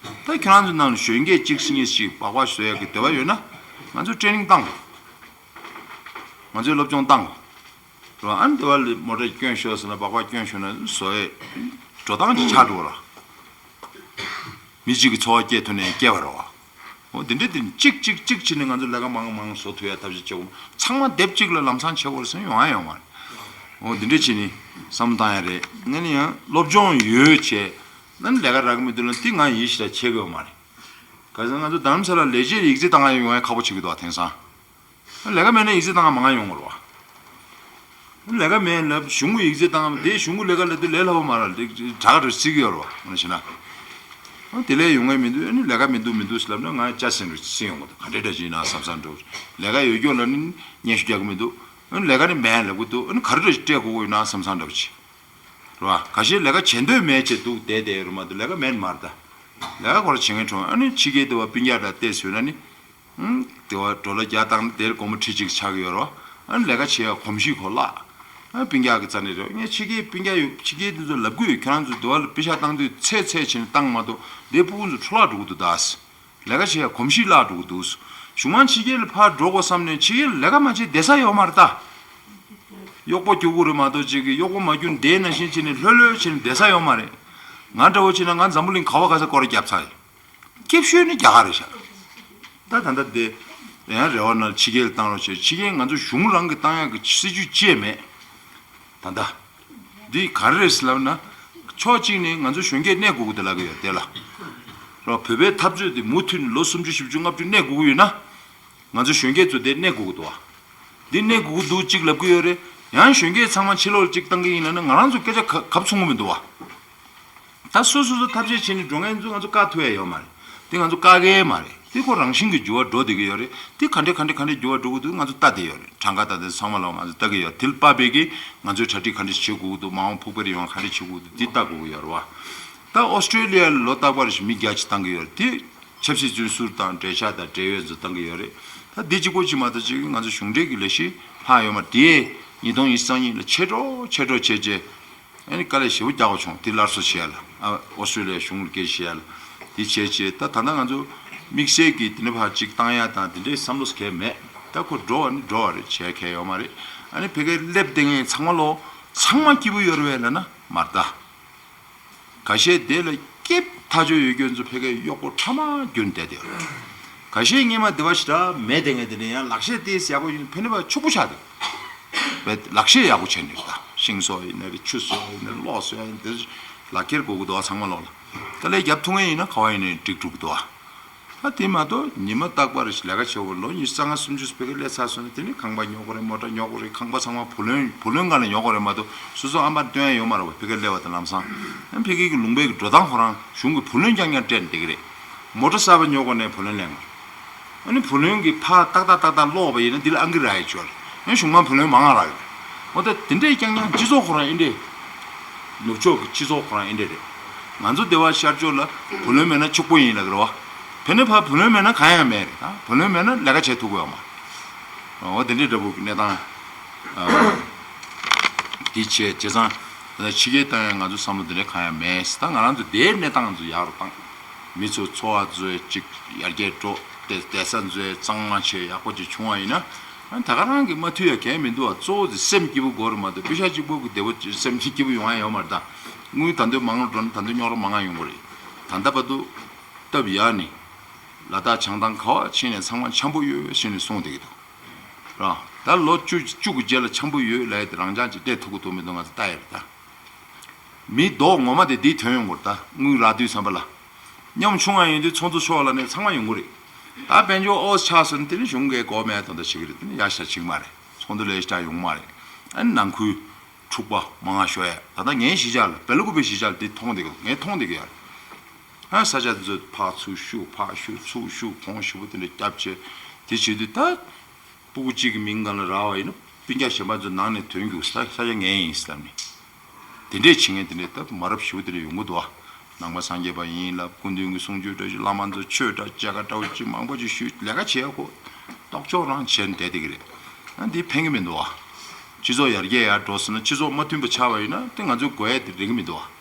ད་ཁྱེད་རང་ཚོ་ནང་ལ་གཞོན་སྐྱེས་གཅིག་གཉིས་ཤིག་སྦག་སྦག་བཟོ་ཡག་གི་འདོད་པ་ཡོད་ན་ང་ཚོ་ཊེ་ནིང་བཏང་དགོས། ང་ཚོས་སློབ་སྦྱོང་བཏང་དགོས། རེད་བ། ཨ་ནི་དེ་བ་ལ་མོ་ཊ་སྐྱོན་ཤོར་སོང་ན། སྦག་སྦག་སྐྱོན་ཤོར་ན་བཟོ་ཡས་འགྲོ་སྟངས་ཅིག་ཆགས་འགྲོ་ར། མི་གཅིག་གི་འཚོ་བ་སྐྱེལ་ཐུབ་ནའི་སྐྱེལ་བ་རེད་བ། འོ་དེ་འདྲ་དེ་གཅིག་གཅིག་གཅིག་བྱས་ནས་ང་ཚོ་ལས་ཀ་མང་མང་བཟོ་ཐུབ་ཡ་ཐབས་ཤེས་བྱེད་དགོས། ཚང་མ་སྡེབ་གཅིག་ལ་ལམ་སང་བྱེད་དགོས་རེད་ཟེར་ཡོང་ཡ་ཡོད་མ་རེད། འོ་དེ་འདྲ་བྱས་ནས་བསམ་བློ་བཏང་ཡ་རེད། ང་ནི་ཡང་སློབ་སྦྱོང་ཡོད་བྱས་ན་ནི་ལས་ཀ་རག་གི་མི་འདུག་ན་དེ་ང་ཡིད་ཆེས་ད་བྱེད་དགོས་ཡོད་མ་རེད། ག་ཟེར་ང་ཚོ་རྡ་རམ་ས་ལ་ལས་བྱེད་ཡིག་ཚད་བཏང་ཡ་ཡོང་ཡ་ཁག་པོ་བྱེད་ཀྱི་འདུག་བ། དེང་སང་ལས་ཀ་མེད་ན་ཡིག་ཚད་བཏང་ང་མང་ང་ཡོང་གི་རེད་བ། ལས་ཀ་མེད་ལབ་གཞུང་གི་ཡིག་ཚད་བཏང་དེ་གཞུང་གི་ལས་ཀ་ལབ་དུས་ལས་སླ་པོ་མ་རེད། དྲག་དྲག་བརྩི་གི་ཡོད་རེད་བ། ང་ནས་བྱས་ན། དེ་ལས་ཡོང་ངེས་མི་འདུག་ཨ་ནི་ལས་ཀ་མི་འདུག་མི་འདུག་ཟེར་ལབ་ན་ང་སྐྱག་ཟིན་རུ་ཟིན་ཡོང་གི་འདུག་ག་འདྲ་འདྲ་ཅིག་ཡིན་ན་བསམ་བསམ་འདྲ་བོ། ལས་ཀ་ཡོད་སྐྱོ་ལབ་ནི་སྙན་ཞུ་རྒྱག་གི་མི་འདུག་ཨ་ནི་ལས་ཀ་ནི་མེད་ལབ་གི་འདུག་ཨ་ནི་ག་རེ་འདྲ་ཅིག་སྤྲད་དགོས་ཀྱི་ཡོད་ན་བསམ་བསམ་འདྲ་བོ་ཅིག་རེད་བ། ཁ་ཤས་ལས་ཀ་བྱེད་འདོད་མེད་བྱས་འདུག་བསྡད་བསྡད་ཡོད་རེད་མ་གཏོགས་ལས་ཀ་མེད་མ་རེད་ད། ལས་ཀ་ཁོ་རང་བྱེད་མཁན་བྱུང་། ཨ་ནི་ཕྱི་རྒྱལ་དུ་བ་སྤུན་ཀྱག་འདྲ་བལྟས་ཟེར་ན་ནི། ཨང་། དེ་བ་ཌོ་ལར་བརྒྱ་བཏང་ན་དེར་སྒོར་མོ་ཁྲི་གཅིག་ཆགས་ཀྱི་ཡོད་རེད་བ། ཨ་ནི་ལས་ཀ་བྱེད་ཡ་གོམས་གཤིས་ཁོ་བརླག་ཨ་སྤུན་ཀྱག་གི་རྩ་ནས་རེད། ངས་ཕྱི་རྒྱལ་སྤུན་ཀྱག་ཡོད་ཕྱི་རྒྱལ་དེ་ཚོ་ལབ་གི་ཡོད། ཁྱོད་རང་ཚོ་དུ་བ་ལ་པེ་ཤག་བཏང་དུས་ཚད་ཚད་བྱས་ནས་བཏང་མ་གཏོགས་དེ་ཕྲུ་གུ་ཚོ་འཕྲོ་བརླག་འགྲོ་གི་འདུག་ད། ལས་ཀ་བྱེད་ཡ་གོམས་གཤིས་བརླག་འགྲོ་གི་འདུག་གཞུང་མང་ཕྱི་རྒྱལ་ལ་ཕར་འགྲོ་དགོས་བསམ་ནས་ཕྱི་རྒྱལ་ལ་ལས་ཀ་མ་བྱེད་བསྡད་ས་ཡོད་མ་རེད་ད། གཡོག་པོ་རྒྱུག་གི་རེད་མ་གཏོགས་ཅིག་གི་གཡོག་པོ་མ་རྒྱུག་འདས་ནང་བཞིན་བྱས་ནས་ལྷོད་ལྷོད་བྱས་ནས་བསྡད་ས་ཡོད་མ་རེད། ང་འདྲ་བོ་བྱས་ན་ང་འཛམ་བུ་གླིང་ག་བ་ག་ས་སྐོར་ར་བརྒྱབ་ཚར་ཡིན། སྐྱིད་ཤོས་ནི་རྒྱ་གར་རེད་ཤག་ད་ད་ལྟ་དེ་ཡང་རེ་བ་ན་ཕྱི་རྒྱལ་བཏང་རོགས་བྱེད། ཕྱི་རྒྱལ་ང་ཚོ་གཞུང་རང་གི་བཏང་ཡག་གི་སྲིད་ཇུས་ཅི་ཡང་མེད། ད་ལྟ་འདི་ག་རེ་རེད་ཟེར་ལབ་ན། ཕྱོགས་གཅིག་ནས་ང་ཚོ་གཞོན་སྐྱེས་གནས་དགོས་ཀྱི་འདུག་ལབ་ཀྱི་ཡོད་དེ་ལ། རོ་བོད་པའི་འཐབ་རྩོད་དེ་མུ་མཐུད་ནས་ལོ་སུམ་ཅུ་བཞི་བཅུ་ལྔ་བཅུ་གནས་དགོས་ཀྱི་ཡོད་ན། ང་ཚོ་གཞོན་སྐྱེས་ཚོ་དེ་གནས་དགོས་ཀྱི་འདུག་བ། འདི་གནས་དགོས་ཀྱི་འདུག་གཅིག་ལབ་ཀྱི་ཡོད་རེད། ཡང་གཞོན་སྐྱེས་ཚང་མ་ཕྱི་ལོགས་གཅིག་བཏང་གི་ཡིན་ན་ནི་ང་རང་ཚོ་སྐད་ཆ་ག་གབ་ཚོང་གི་མི་འདུག་བ། ད་སོ་སོ་སོ་ཐབས་ཤེས་བྱས་ནས་འགྲོ་མཁན་ཚོ་ང་ཚོ་བཀག་ཐུབ་ཡ་ཡོད་མ་རེད། དེ་ང་ཚོ་བཀག་གི་མ་རེད། དེ་ཁོ་རང་བཞིན་གྱི་འགྱུར་བ་འགྲོ་བསྡད་ཀྱི་ཡོད་རེད། དེ་ག་འདྲས་ག་འདྲས་ག་འདྲས་འགྱུར་བ་འགྲོ་གི་འདུག་ང་ཚོ་ལྟ་བསྡད་ཡོད་རེད། གྲངས་ཀ་ད་ལྟ་ཚང་མ་ལ་ང་ཚོ་ལྟ་གི་ཡོད། དེ་ལ་དཔག་པའི་གི་ང་ཚོའི་གྲ་སྒྲིག་ག་འདྲས་བྱེད་དགོས་ཀྱི་འདུག་མ་འོངས་ཕུགས་འཕེར་ཡོང་བ་ག་འདྲས་བྱེད་དགོས་ཀྱི་འདུག་འདི་ལྟ་དགོས་ཀྱི་ཡོད་རེད་བ། ད་ཨོ་སི་ཀྲེ་ལི་ཡ་ལ་ལོ་རྟག་པར་བཞིན་མི་བརྒྱ་ཅིག་བཏང་གི་ཡོད་རེད། དེ་ཆབ་སྲིད་བཙོན་ཟུར་དང་འབྲེལ་ཆགས་དང་འབྲེལ་ཡོད་ཚོ་བཏང་གི་ཡོད་རེད། ད་འདི་གཅིག་པོ་གཅིག་མ་གཏོགས་གཅིག་ང་ཚོ་གཞུང་འབྲེལ་གྱི་ལས་གཞི་ལྷག་ཡོད་མ་རེད། དེ་ཉིས་སྟོང་ཉི་ཤུ་རྩ་གཉིས་ལ་ཆེ་འགྲོ་ཆེ་འགྲོ་བྱས་རྗེས། ཨ་ནི་དཀའ་ལས་ཞེ་པོ་རྒྱག་པ་བྱུང་། དེ་སླར་གསོ་བྱེད་ཡ་ལ། ཨ་ཨོ་སི་ཀྲེ་ལི་ཡ་གཞུང་ལ་སྐད་ཆ་བཤད་ཡ་ལ། དེ་བྱས་རྗེས་ད་ད་ལྟ་ང་ཚོ་དམིགས་བསལ་གྱི་དེ་འདྲ་ཕར་གཅིག་བཏང་ཡ་དང་དེ་འདྲའི་བསམ་བློ་གང་ཡང་མེད། ད་ཁོ་འགྲོ་བ་ནི་འགྲོ་བ་རེད། བྱས་གལ་ཡོད་མ་རེད། ཨ་ནི་ཕ་གིར་སླེབས་བསྡད་མཁན་ཚང་མ་ལོ་ཚང་མ་སྐྱིད་པོ་ཡོད་རེད་པས་ལབ་ན་མ་རེད་ད། ཁ་ཤས་དེ་ལ་སྐྱིད་ཐག་ཆོད་ཡོད་མཁན་ཚོ་ཕ་གིར་གཡོག་པོ་ཁྲ་མ་རྒྱུན་བསྡད་དེ། ཁ་ཤས་སྔོན་མ་དེ་བ་ཞེ་དྲག་མེད་དེ་ངས་དེ་ནས་ཡང་ལག་ཤེས་དེ་ཡག་པོ་ཡིན་ཕན་ནུས་པ་ཕྱུག་པོ་ཆགས་འདུག་བས་ལག་ཤེས་ཡག་པོ་བྱས་ནས་ད་ཤིང་བཟོ་ཡིན་ན་རེད། ཆུ་བཟོ་ཡིན་ན་རེད། གློག་བཟོ་ཡིན་ན་རེད། ལག་ཁྱེར་དགོས་ཀྱི་འདུག་ཚང་མ་ལོག་ལ་དཀའ་ལས་རྒྱབ་ཐུབ་མཁན་ཡིན་ན་ག་བ་ཡིན་ནའི་འགྲིག་འགྲོ་གི་འདུག་ད་དེ་མ་གཏོགས་ཉི་མ་རྟག་པར་ལས་ཀ་བྱེད་དགོས། ལོ་ཉི་ཤུ་རྩ་ལྔ་སུམ་ཅུ་ཕ་གིར་སླེབས་ཚར་སོང་ན་དེ་ནས་ཁང་པ་ཉོ་དགོས་རེད། མོ་ཊ་ཉོ་དགོས་རེད། ཁང་པ་ཚང་མ་བུ་ལོན་བུ་ལོན་སྒང་ལ་ཉོ་དགོས་རེད་མ་གཏོགས་སོ་སོ་ཨ་མར་སྟོན་ཡ་ཡོད་མ་རེད་བ། ཕ་གིར་སླེབས་པ་དང་ལམ་སང་ཨ་ཕ་གི་གི་ལུང་པའི་གི་འགྲོ་སྟངས་ཁོ་རང་གཞུང་གི་བུ་ལོན་རྐྱང་རྐྱང་སྤྲད་ནས་བསྡད་ཀྱི་རེད། མོ་ཊ་གསར་པ་ཉོ་དགོས་ནའི་བུ་ལོན་ལེན་དགོས་རེད། ཨ་ནི་བུ་ལོན་གྱི་ཕར་ཏག་ཏག་ཏག་ཏག་སློག་པ་ཡིན་ན་འདི་ལ་ཨང་ཀི་རག་ཡ་ཅིག་ཡོད་རེད། ཨ་ནི་གཞུང་མང་བུ་ལོན་མང་ང་རག་ཡོད་རེད། འོ་ད་དེ་འདྲས་རྐྱང་རྐྱང་སྤྱི་ཚོགས་ཁོ་རང་ཨེ་འདྲས། ནུབ་ཕྱོགས་ཀྱི་སྤྱི་ཚོགས་ཁོ་རང་ཨེ་འདྲས་རེད། ང་ཚོ་སྡེ་བ་ཤར་ཕྱོགས་ལ་བུ་ལོན་མེད་ན་ཕྱུག་པོ་ཡིན་ལབ་ཀྱི་རེད་བ། ཕ་གིར་ཕར་བུ་ལོན་མེད་ན་གང་ཡང་མེད་རེད། ད་བུ་ལོན་མེད་ན་ལས་ཀ་བྱེད་ཐུབ་ཀྱི་ཡོད་མ་རེད། འོ་དེ་འདྲའི་འདྲ་པོ་གི་གནས་སྟངས་འདི་བྱས་བྱས་ཙང་། ད་ཕྱི་རྒྱལ་བཏང་ཡང་ང་ཚོ་བསམ་བློ་དེ་འདྲ་གང་ཡང་མེད། ད་ང་རང་ཚོ་དེའི་གནས་སྟངས་ཚོ་ཡག་རུ་བཏང་། མི་ཚོ་འཚོ་བ་བཟོས་ཅིག་ཡར་རྒྱས་འགྲོ། བསྡད་བསྡད་ས་བཟོས་གཙང་མ་བྱས་ཡག་པོ་ཅིག་བྱུང་བ་ཡིན་ན། ཨ་ད་ག་རང་གི་མ་མཐུན་ཡ་གང་མི་འདུག་བ། གཙོ་བོ་དེ་སེམས་སྐྱིད་པོ་དགོས་རེད་མ་གཏོགས་པེ་ཤག་གཅིག་པོ་གི་བདེ་པོ་སེམས་སྐྱིད་པོ་ཡོང་ཡ་ཡོད་མ་རེད་ད། དངུལ་ད་འདོད་མང་རུ་འགྲོ་ན་ད་འདོད་རྙོག་དྲ་མང་ང་ཡོང་གི་རེད། ད་ལྟ་བར་དུ་སྟབས་ཡག་ནི་ལ་དྭགས་བྱང་ཐང་ག་བ་ཕྱིན་ནས་ཚང་མ་འཆམ་པོ་ཡོད་ཟེར་ནས་གསུངས་བསྡད་ཀྱི་འདུག་ར། ད་ལོ་བཅུ་བཅུ་གི་རྗེས་ལ་འཆམ་པོ་ཡོད་ལབ་ཡ་དེ་རང་རྐྱང་ཅིག་སྤྲད་ཐུབ་ཀྱི་འདུག་མི་འདུག་ང་ཚོ་ལྟ་ཡ་རེད་ད། མི་རྡོག་ངོ་མ་དེ་འདི་ཐོན་ཡོང་གི་རེད་ད། དངུལ་རག་དུས་ཙམ་པ་ལ། མཉམ་ཆུང་བ་ཡིན་དུས་ཚོགས་འདུ་ཤོག་ལ་ནས་ཚང་མ་ཡོང་གི་རེད། ད་དཔལ་འབྱོར་ཨོ་ཆགས་སོང་ན་དེ་ནི་གཞུང་གིས་གོ་མེད་དོན་དག་བྱེད་ཀྱི་རེད། དེ་ནི་ཡ་ཤ་ཆིག་མ་རེད། ཚོགས་འདུ་ལས་ཤ་ཡོང་མ་རེད། ཨ་ནི་ནང་ཁུལ་འཁྲུག་པ་མང་ང་ཤོར་ཡ། ད་ལྟ་ངའི་གཞིས་ཆགས་ལ་སྦེལ་ཀོབ་པའི་གཞིས་ཆགས་ལ་དེ་མཐོང་བསྡད་ཀྱི་འདུག་ངས་མཐོང་བསྡད་ཀྱི་ཡོད་རེད། ཨ་ས་ཆ་དེ་ཚོ་ཕར་ཚུར་བཤུག་ཕར་བཤུག་ཚུར་བཤུག་གོང་ཞེ་པོ་དེ་འདྲ་བརྒྱབ་བྱས། དེ་བྱེད་དུས་ད། སྤུ་གུ་གཅིག་གི་མིང་སྒང་ལ་རག་པ་ཡིན་ན་སྤུན་ཀྱག་གཞན་པ་ཚོ་ནང་ནས་ཐོན་རྒྱུ་ས་ས་ཆ་ངའི་ཡིན་བསམ་ནས། དེ་འདྲས་བྱེད་མཁན་དེ་འདྲས་ད་མ་རབས་ཞེ་པོ་དེ་འདྲས་ཡོང་གི་འདུག་ཨ། ནང་པ་སངས་རྒྱས་པ་ཡིན་ལབ། སྐུ་མདུན་གྱི་གསུང་ཆོས་འདྲ་ཞིག་བླ་མ་ཚོ་ཆོས་འདྲ་མཇལ་ཁ་འདྲ་བོ་ཅིག་མང་པོ་ཅིག་ཞུས། ལས་ཀ་བྱེད་ཡ་ཁོ་ལྟོགས་ཆོག་རང་བྱས་ནས་བསྡད་བསྡད་ཀྱི་རེད། ཨ་འདི་ཕན་གྱི་མི་འདུག་ཨ། སྤྱི་ཚོགས་ཡར་རྒྱས་ཡར་འགྲོ་སོང་ན། སྤྱི་ཚོགས་མ་མཐུན་པ་ཆགས་པ་ཡིན་ན་དེ་ང་ཚོའི་དགོས་ཡ་དེ་རེག་གི་མི་འདུག་ཨ།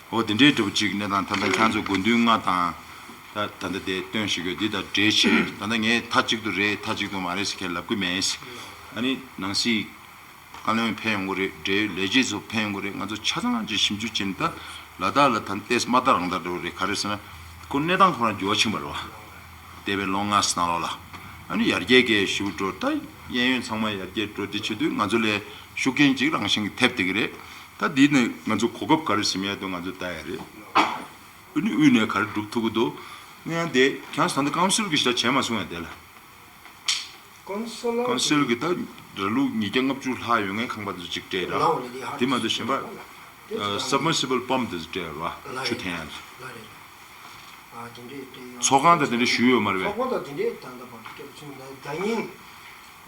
འོ་དེ་འདྲའི་འདྲ་པོ་ཅིག་གནས་སྟངས། ད་ལྟ་ཁྱེད་ཚོ་དགོས་འདུན་ལྔ་དང་། ད་ད་ལྟ་དེ་སྟོན་ཞིག་ཡོད། འདི་དང་འབྲེལ་བྱས། ད་ལྟ་ངས་མཐའ་གཅིག་ཏུ་རེད་མཐའ་གཅིག་ཏུ་མ་རེད་ཟེར་མཁན་ལབ་ཀྱི་མེད། ཨ་ནི་ནང་སྲིད་བཀའ་བློན་ཕེབས་ཡོང་གི་རེད། འབྲེལ་ཡོད་ལས་བྱེད་ཚོ་ཕེབས་ཡོང་གི་རེད། ང་ཚོ་ཆ་ཚང་ཅིག་ཞིབ་འཇུག་བྱས་ནས། ད་ལ་དྭགས་ལ་ད་ལྟའི་མ་ད་རང་ད་འགྲོ་རེད། ག་རེ་ཟེར་ན། ཁོ་གནས་སྟངས་ཁོ་རང་འགྱུར་བ་ཕྱིན་པ་རེད་བ། འདས་པའི་ལོ་ལྔ་ཙམ་ནང་ལོགས་ལ། ཨ་ནི་ཡར་རྒྱས་ཀྱི་ཞུ་འགྲོ། ད་གཡས་གཡོན་ཚང་མ་ཡར་རྒྱས་འགྲོ། དེ་བྱེད་དུས་ང་ཚོ་ལ་ཤུགས་རྐྱེན་ཅིག་རང་བཞིན་གྱིས་ཐེབས་བསྡད་ཀྱི་རེད། ད་འདི་ནས་ང་ཚོ་གོ་སྐབས་ག་རེ་ཟིན་ཡ་འདུག་ང་ཚོ་ལྟ་ཡ་རེད། ཨུ་ནི་དབུས་ནས་ག་རེ་སྒྲུབ་ཐུབ་ཀྱི་འདུག་ཡང་དེ་ཁྱེད་ཚོ་ད་ལྟ་ཀོན་སིལ་གྱི་ཞིག་ད་བྱས་མ་སོང་ཡ་དེ་ལ། ཀོན་སིལ་ཀོན་སིལ་གྱི་ད་ར་ལུག་ཉིས་བརྒྱ་ལྔ་བཅུ་ལྷག་ཡོད་མཁན་ཁང་པ་དེ་ཚོ་གཅིག་སྤྲད་ར། ལའོ་ལ་དེ་ཧ་དེ་མ་གཏོགས་གཞན་པ་ལ་དེ་ཨ་སབ་མར་སི་བལ་པམ་དེ་ཚོ་སྤྲད་ར། ལ་ཆུ་རེད། འཐེན་ཡ་ལ་རེད། ཨ་དེ་འདྲས་དེ་ཡང་ཚོགས་ཁང་དང་དེ་འདྲས་ཞུས་ཡོད་མ་རེད་པས། ཚོགས་ཁང་དང་དེ་འདྲས་ད་ལྟ་བར་དུ་སྐྱབས་བཅོལ་ན་ཟླ་ཉིན་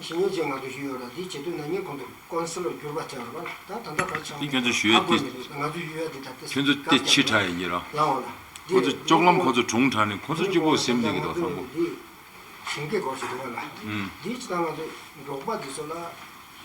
ཞིང་ངན་ཅན་ང་ཚོ་ཞུས་ཡོད་ར། དེའི་བྱེད་དུས་ན་ཉིན་གོང་དུ་ཀོན་སིལ་ལ་བསྒྱུར་བ་བྱས་ར། ད་ད་ལྟ་ག་ཆགས་དེ་ཁྱོད་ཚོ་ཞུས་ཡོད་དེ། ང་ཚོ་ཞུས་ཡོད་དེ་ད་ལྟ་ཁྱོད་ཚོ་དེ་ཕྱི་དྲགས་ཡིན་གྱི་ར། ལའོ་ལ་ཁོ་ཚོ་ལྕོག་ལམ་ཁོ་ཚོ་གྲུང་དྲགས་ནས་ཁོ་ཚོ་གཅིག་པོ་སེམས་གནས་ཀྱི་འདུག་བཟང་པོ། ཞིང་སྐད་སྐོར་ཞིག་འདུག་བ་ལ། ཨུམ། འདིའི་ཕྱི་ནང་ང་ཚོ་འབྲོག་པ་འདི་ཚོ་ལ་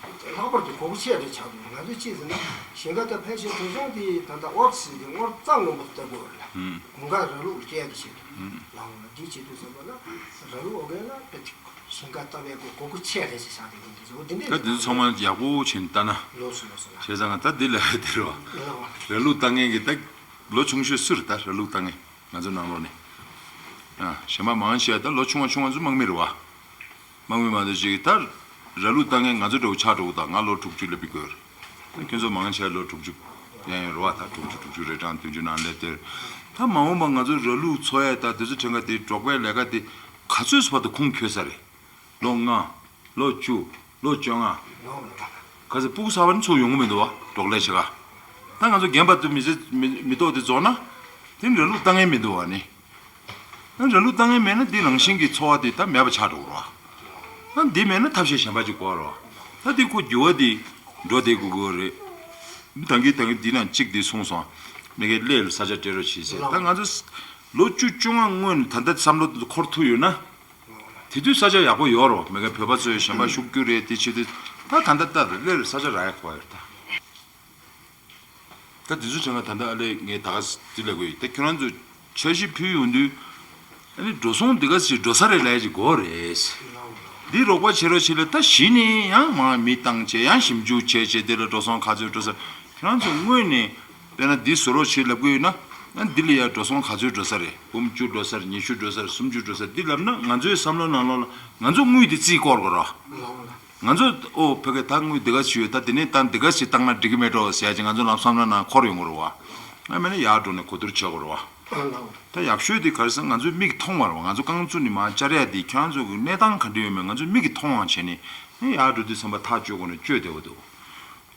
ལྷག་པར་དུ་གོ་སྐབས་ཆེ་རེ་ཆགས་འདུག་ང་ཚོས་ཅི་ཟེར་ན་ཞིང་ཁ་དང་ཕལ་ཆེར་གྲོན་ཆུང་དེ་ད་ལྟ་ཨོ་ཙི་དེ་སྔོ་རྩྭ་སྔོན་པོ་ལྟ་དགོས་རེད་ལ། ཨུམ། དགུན་ཁ་ར་ལུག་སྐྱེ་ཡ་གི་ཆེད་དུ། ཨུམ། ལའོ་ལ་འདི་བྱེད་དུས་ཙམ་པ་ལ་ར་ལུག་ཨོ་རྒན་ལ་དཔེ་ཞིང་ཁ་ལྟ་བའི་གོ་གོ་སྐབས་ཆེ་རེ་ཞིག་ཆགས་འདུག་འདི་ཚོ་འདི་འདྲས་ད་འདི་ཚོ་ཚང་མ་ཡག་པོ་བྱས་ནས་ལྟ་ན། ལོས་སོ་ལོས་སོ་ལ། བྱས་ཙང་ད་འདི་ལ་དེ་རེད་བ། ལའོ་ལ། ར་ལུག་ལྟ་མཁན་གྱི་ད་ལོ་ཆུང་ཤོས་སུ་རེད་ད་ར་ལུག་ལྟ་མཁན། ང་ཚོ་ནང་ལོགས་ནས། ཨ་གཞན་པ་མང་ཆེ་བ་ད་ལོ་ཆུང་བ་ཆུང་བ་ཚོ་དམག་མི་རེད་བ། དམག་མི་མ་གཏོགས་ཅིག་ད་ར་ལུག་ལྟ་མཁན་ང་ཚོ་འདྲ་བོ་ཆགས་འགྲོ་གི། ད་ང་ལོ་དྲུག་ཅུ་སླེབས་པའི་སྐོར། ད་ཁྱོད་ཚོ་མང་ཆེ་བ་ལོ་དྲུག་ཅུ་ཡན་ཡོད་རེད་བ། ད་དྲུག་ཅུ་དྲུག་ཅུ་རེ་གྲངས་བདུན་ཅུ་ནང་སླེབས་དེར། ད་མ་འོངས་པ་ང་ཚོ་ར་ལུག་འཚོ་ཡ་ད་དེ་ཚོ་ཁྲིམས་ཁ་དེ་འབྲོག་པའི་ལས་ཀ་དེ་ག་ཚོད་བར་དུ་ཁུངས་འཁྱོལ་ས་རེད། ལོ་ལྔ། ལོ་བཅུ། ལོ་བཅོ་ལྔ། ཁ་སང་སྤུ་གུ་གསར་པ་ནི་ཚུར་ཡོང་གི་མི་འདུག་བ། འབྲོག་ལས་བྱེད་ག་ད་ང་ཚོ་རྒན་པ་ཚོ་མི་ཚེ་མི་མི་ཐོག་དེ་རྫོགས་ན། དེ་ནི་ར་ལུག་ལྟ་མཁན་མི་འདུག་བ་ནི། ཨ་ར་ལུག་ལྟ་མཁན་མེད་ན་འདི་རང་བཞིན་གྱི་འཚོ་བ་དེ་ད་མེད་པ་ཆགས་འགྲོ་གི་རེད་བ། ཨ་འདི་མེད་ན་ཐབས་ཤེས་གཞན་པ་ཅིག་དགོས་རེད་བ། ད་འདི་ཁོ་འགྱུར་བ་འདི་འགྲོ་བསྡད་དགོས་ཀྱི་རེད། མི་ད་གིན་ད་གིན་འདི་ནང་གཅིག་འདི་གསུངས་སོང་། མི་གའི་ཀླད་ལ་ས་ཆ་སྤྲད་རོགས་བྱེད་ཟེར། ད་ང་ཚོ་ལོ་བཅུ་བཅོ་ལྔ་སྔོན་ནས་ད་ལྟ་བསམ་བློ་འཁོར་ཐུབ་ཡོད་ན། དེ་དུས་ས་ཆ་ཡག་པོ་ཡོད་རེད་བ། མི་གའི་བོད་པ་ཚོས་གཞན་པ་ཤུགས་རྒྱུ་རེད། དེ་བྱེད་དུས་ད་ད་ལྟ་ལྟ་ཀླད་ལ་ས་ཆ་རག་ཡ་དགོས་ཡོད་ད། ད་དེ་ཚོ་བྱས་ན་ད་ལྟ་ཨ་ལས་ངས་ད་ག་ཟེ་ལབ་དགོས་ཡིན། ད་ཁྱོད་རང་ཚོ་འཆར་གཞི་ཕུལ་ཡོང་དུས། ཨ་ནི་འགྲོ་སོང་འདི་ག་ཟེ་འགྲོ་ས་རེད་ལབ་ཡ་ཅིག་དགོས་རེད། འདི་རོགས་པ་བྱེད་རོགས་བྱེད་ལ་ད་གཞི་ནས་ཡང་མང་མི་བཏང་བྱས་ཡང་ཞིབ་འཇུག་བྱས་བྱས་དེ་ལ་འགྲོ་སོང་ག་ཚོད་འགྲོ་ས། ཁྱོད་རང་ཚོ་དངོས་ནས་དཔེར་ན་འདི་བཟོ་རོགས་བྱེད་ལབ་དགོས་ཡོད་ན། ཨ་འདི་ལ་ཡ་འགྲོ་སོང་ག་ཚོད་འགྲོ་ས་རེད། འབུམ་བཅུ་འགྲོ་ས་རེད། ཉི་ཤུ་འགྲོ་ས་རེད། སུམ་ཅུ་འགྲོ་ས་རེད། འདི་ལབ་ན་ང་ཚོའི་བསམ་བློ་ནང་ལོགས་ལ་ང་ཚོ་དངུལ་འདི་རྩིས་བསྐོར་དགོས་རོགས། ང་ཚོ་ཨོ་ཕ་གི་ད་དངུལ་འདི་ག་ཞུས་ད་དེ་ནས་ད་འདི་ག་ཞིག་བཏང་ན་འགྲིག་གི་མེད་འགྲོ་ཟེར་ཡ་ཅིག་ང་ཚོ་ལམ་བསམ་བློ་ནང་འཁོར་ཡོང་གི་རེད་བ། ཨ་མེད་ན་ཡར་འགྲོ་ནས་གོ་བསྡུར་བྱེད་དགོས་རེད་བ། ད་ཡག་ཤོས་དེ་ག་རེ་ཟེར་ང་ཚོའི་མིག་མཐོང་བ་རེད་བ། ང་ཚོ་རྐང་བཙུགས་ནས་མར་བཅར་ཡ་དེ་ཁྱོད་རང་ཚོ་གི་གནས་སྟངས་ག་འདྲ་ཡོད་མེད་ང་ཚོའི་མིག་གིས་མཐོང་བ་བྱས་ནས་ཨེ་ཡར་འགྲོ་དུས་ཙམ་པ་ཐག་གཅོད་དགོས་ན་གཅོད་བདེ་བོ་འདུག་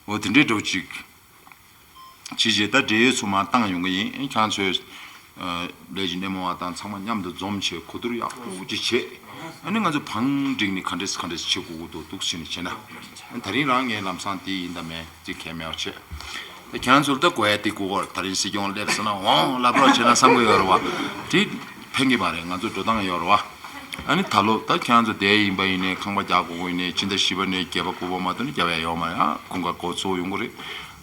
འོ་དེ་འདྲའི་འདྲ་བོ་ཅིག་བྱས་རྗེས་ད་འབྲེལ་ཡོད་ཚོ་མར་བཏང་ཡོང་གི་ཡིན། ཁྱེད་ཚོས་ཨ་ལས་ཀྱི་སྣེ་མོ་བ་དང་ཚང་མ་མཉམ་དུ་འཛོམས་བྱས་གོ་བསྡུར་ཡག་པོ་ཅིག་བྱས། ཨ་ནི་ང་ཚོ་བང་བསྒྲིགས་ནས་ག་འདྲས་ག་འདྲས་བྱེད་དགོས་ཀྱི་འདུག་འདུག་ཟེར་ནས་བྱས་ན། ད་རིང་རང་ངའི་ལམ་སང་དེ་ཡིན་དང་མིན་ཅིག་གལ་མེད་པ་བྱས། ད་ཁྱེད་ཚོར་ད་དགོས་ཡ་དེ་དགོས་ཀྱི་རེད། ད་རིང་སྲིད་སྐྱོང་སླེབས་སོང་ན་འོང་ལབ་རོགས་བྱས་ན་བསམ་གྱི་ཡོད་རེད་བ། དེ་ཕན་གྱི་མ་རེད། ང་ཚོ་འགྲོ་སྟངས་ཡོད་རེད་བ། ཨ་ནི་ད་ལོ་ད་ཁྱེད་ཚོ་བསྡད་ཡིན་པ་ཡིན་ནའི་ཁང་པ་རྒྱག་དགོས་ཀྱི་ཡིན་ནའི་ཕྱི་ཟླ་བཞི་པ་ནས་བརྒྱད་པ་དགུ་པ་མ་གཏོགས་ནི་རྒྱབ་ཡ་ཡོད་མ་རེད། ཨ་ཁོང་ཁ་འགོ་ཚུགས་ཡོང་གི་རེད།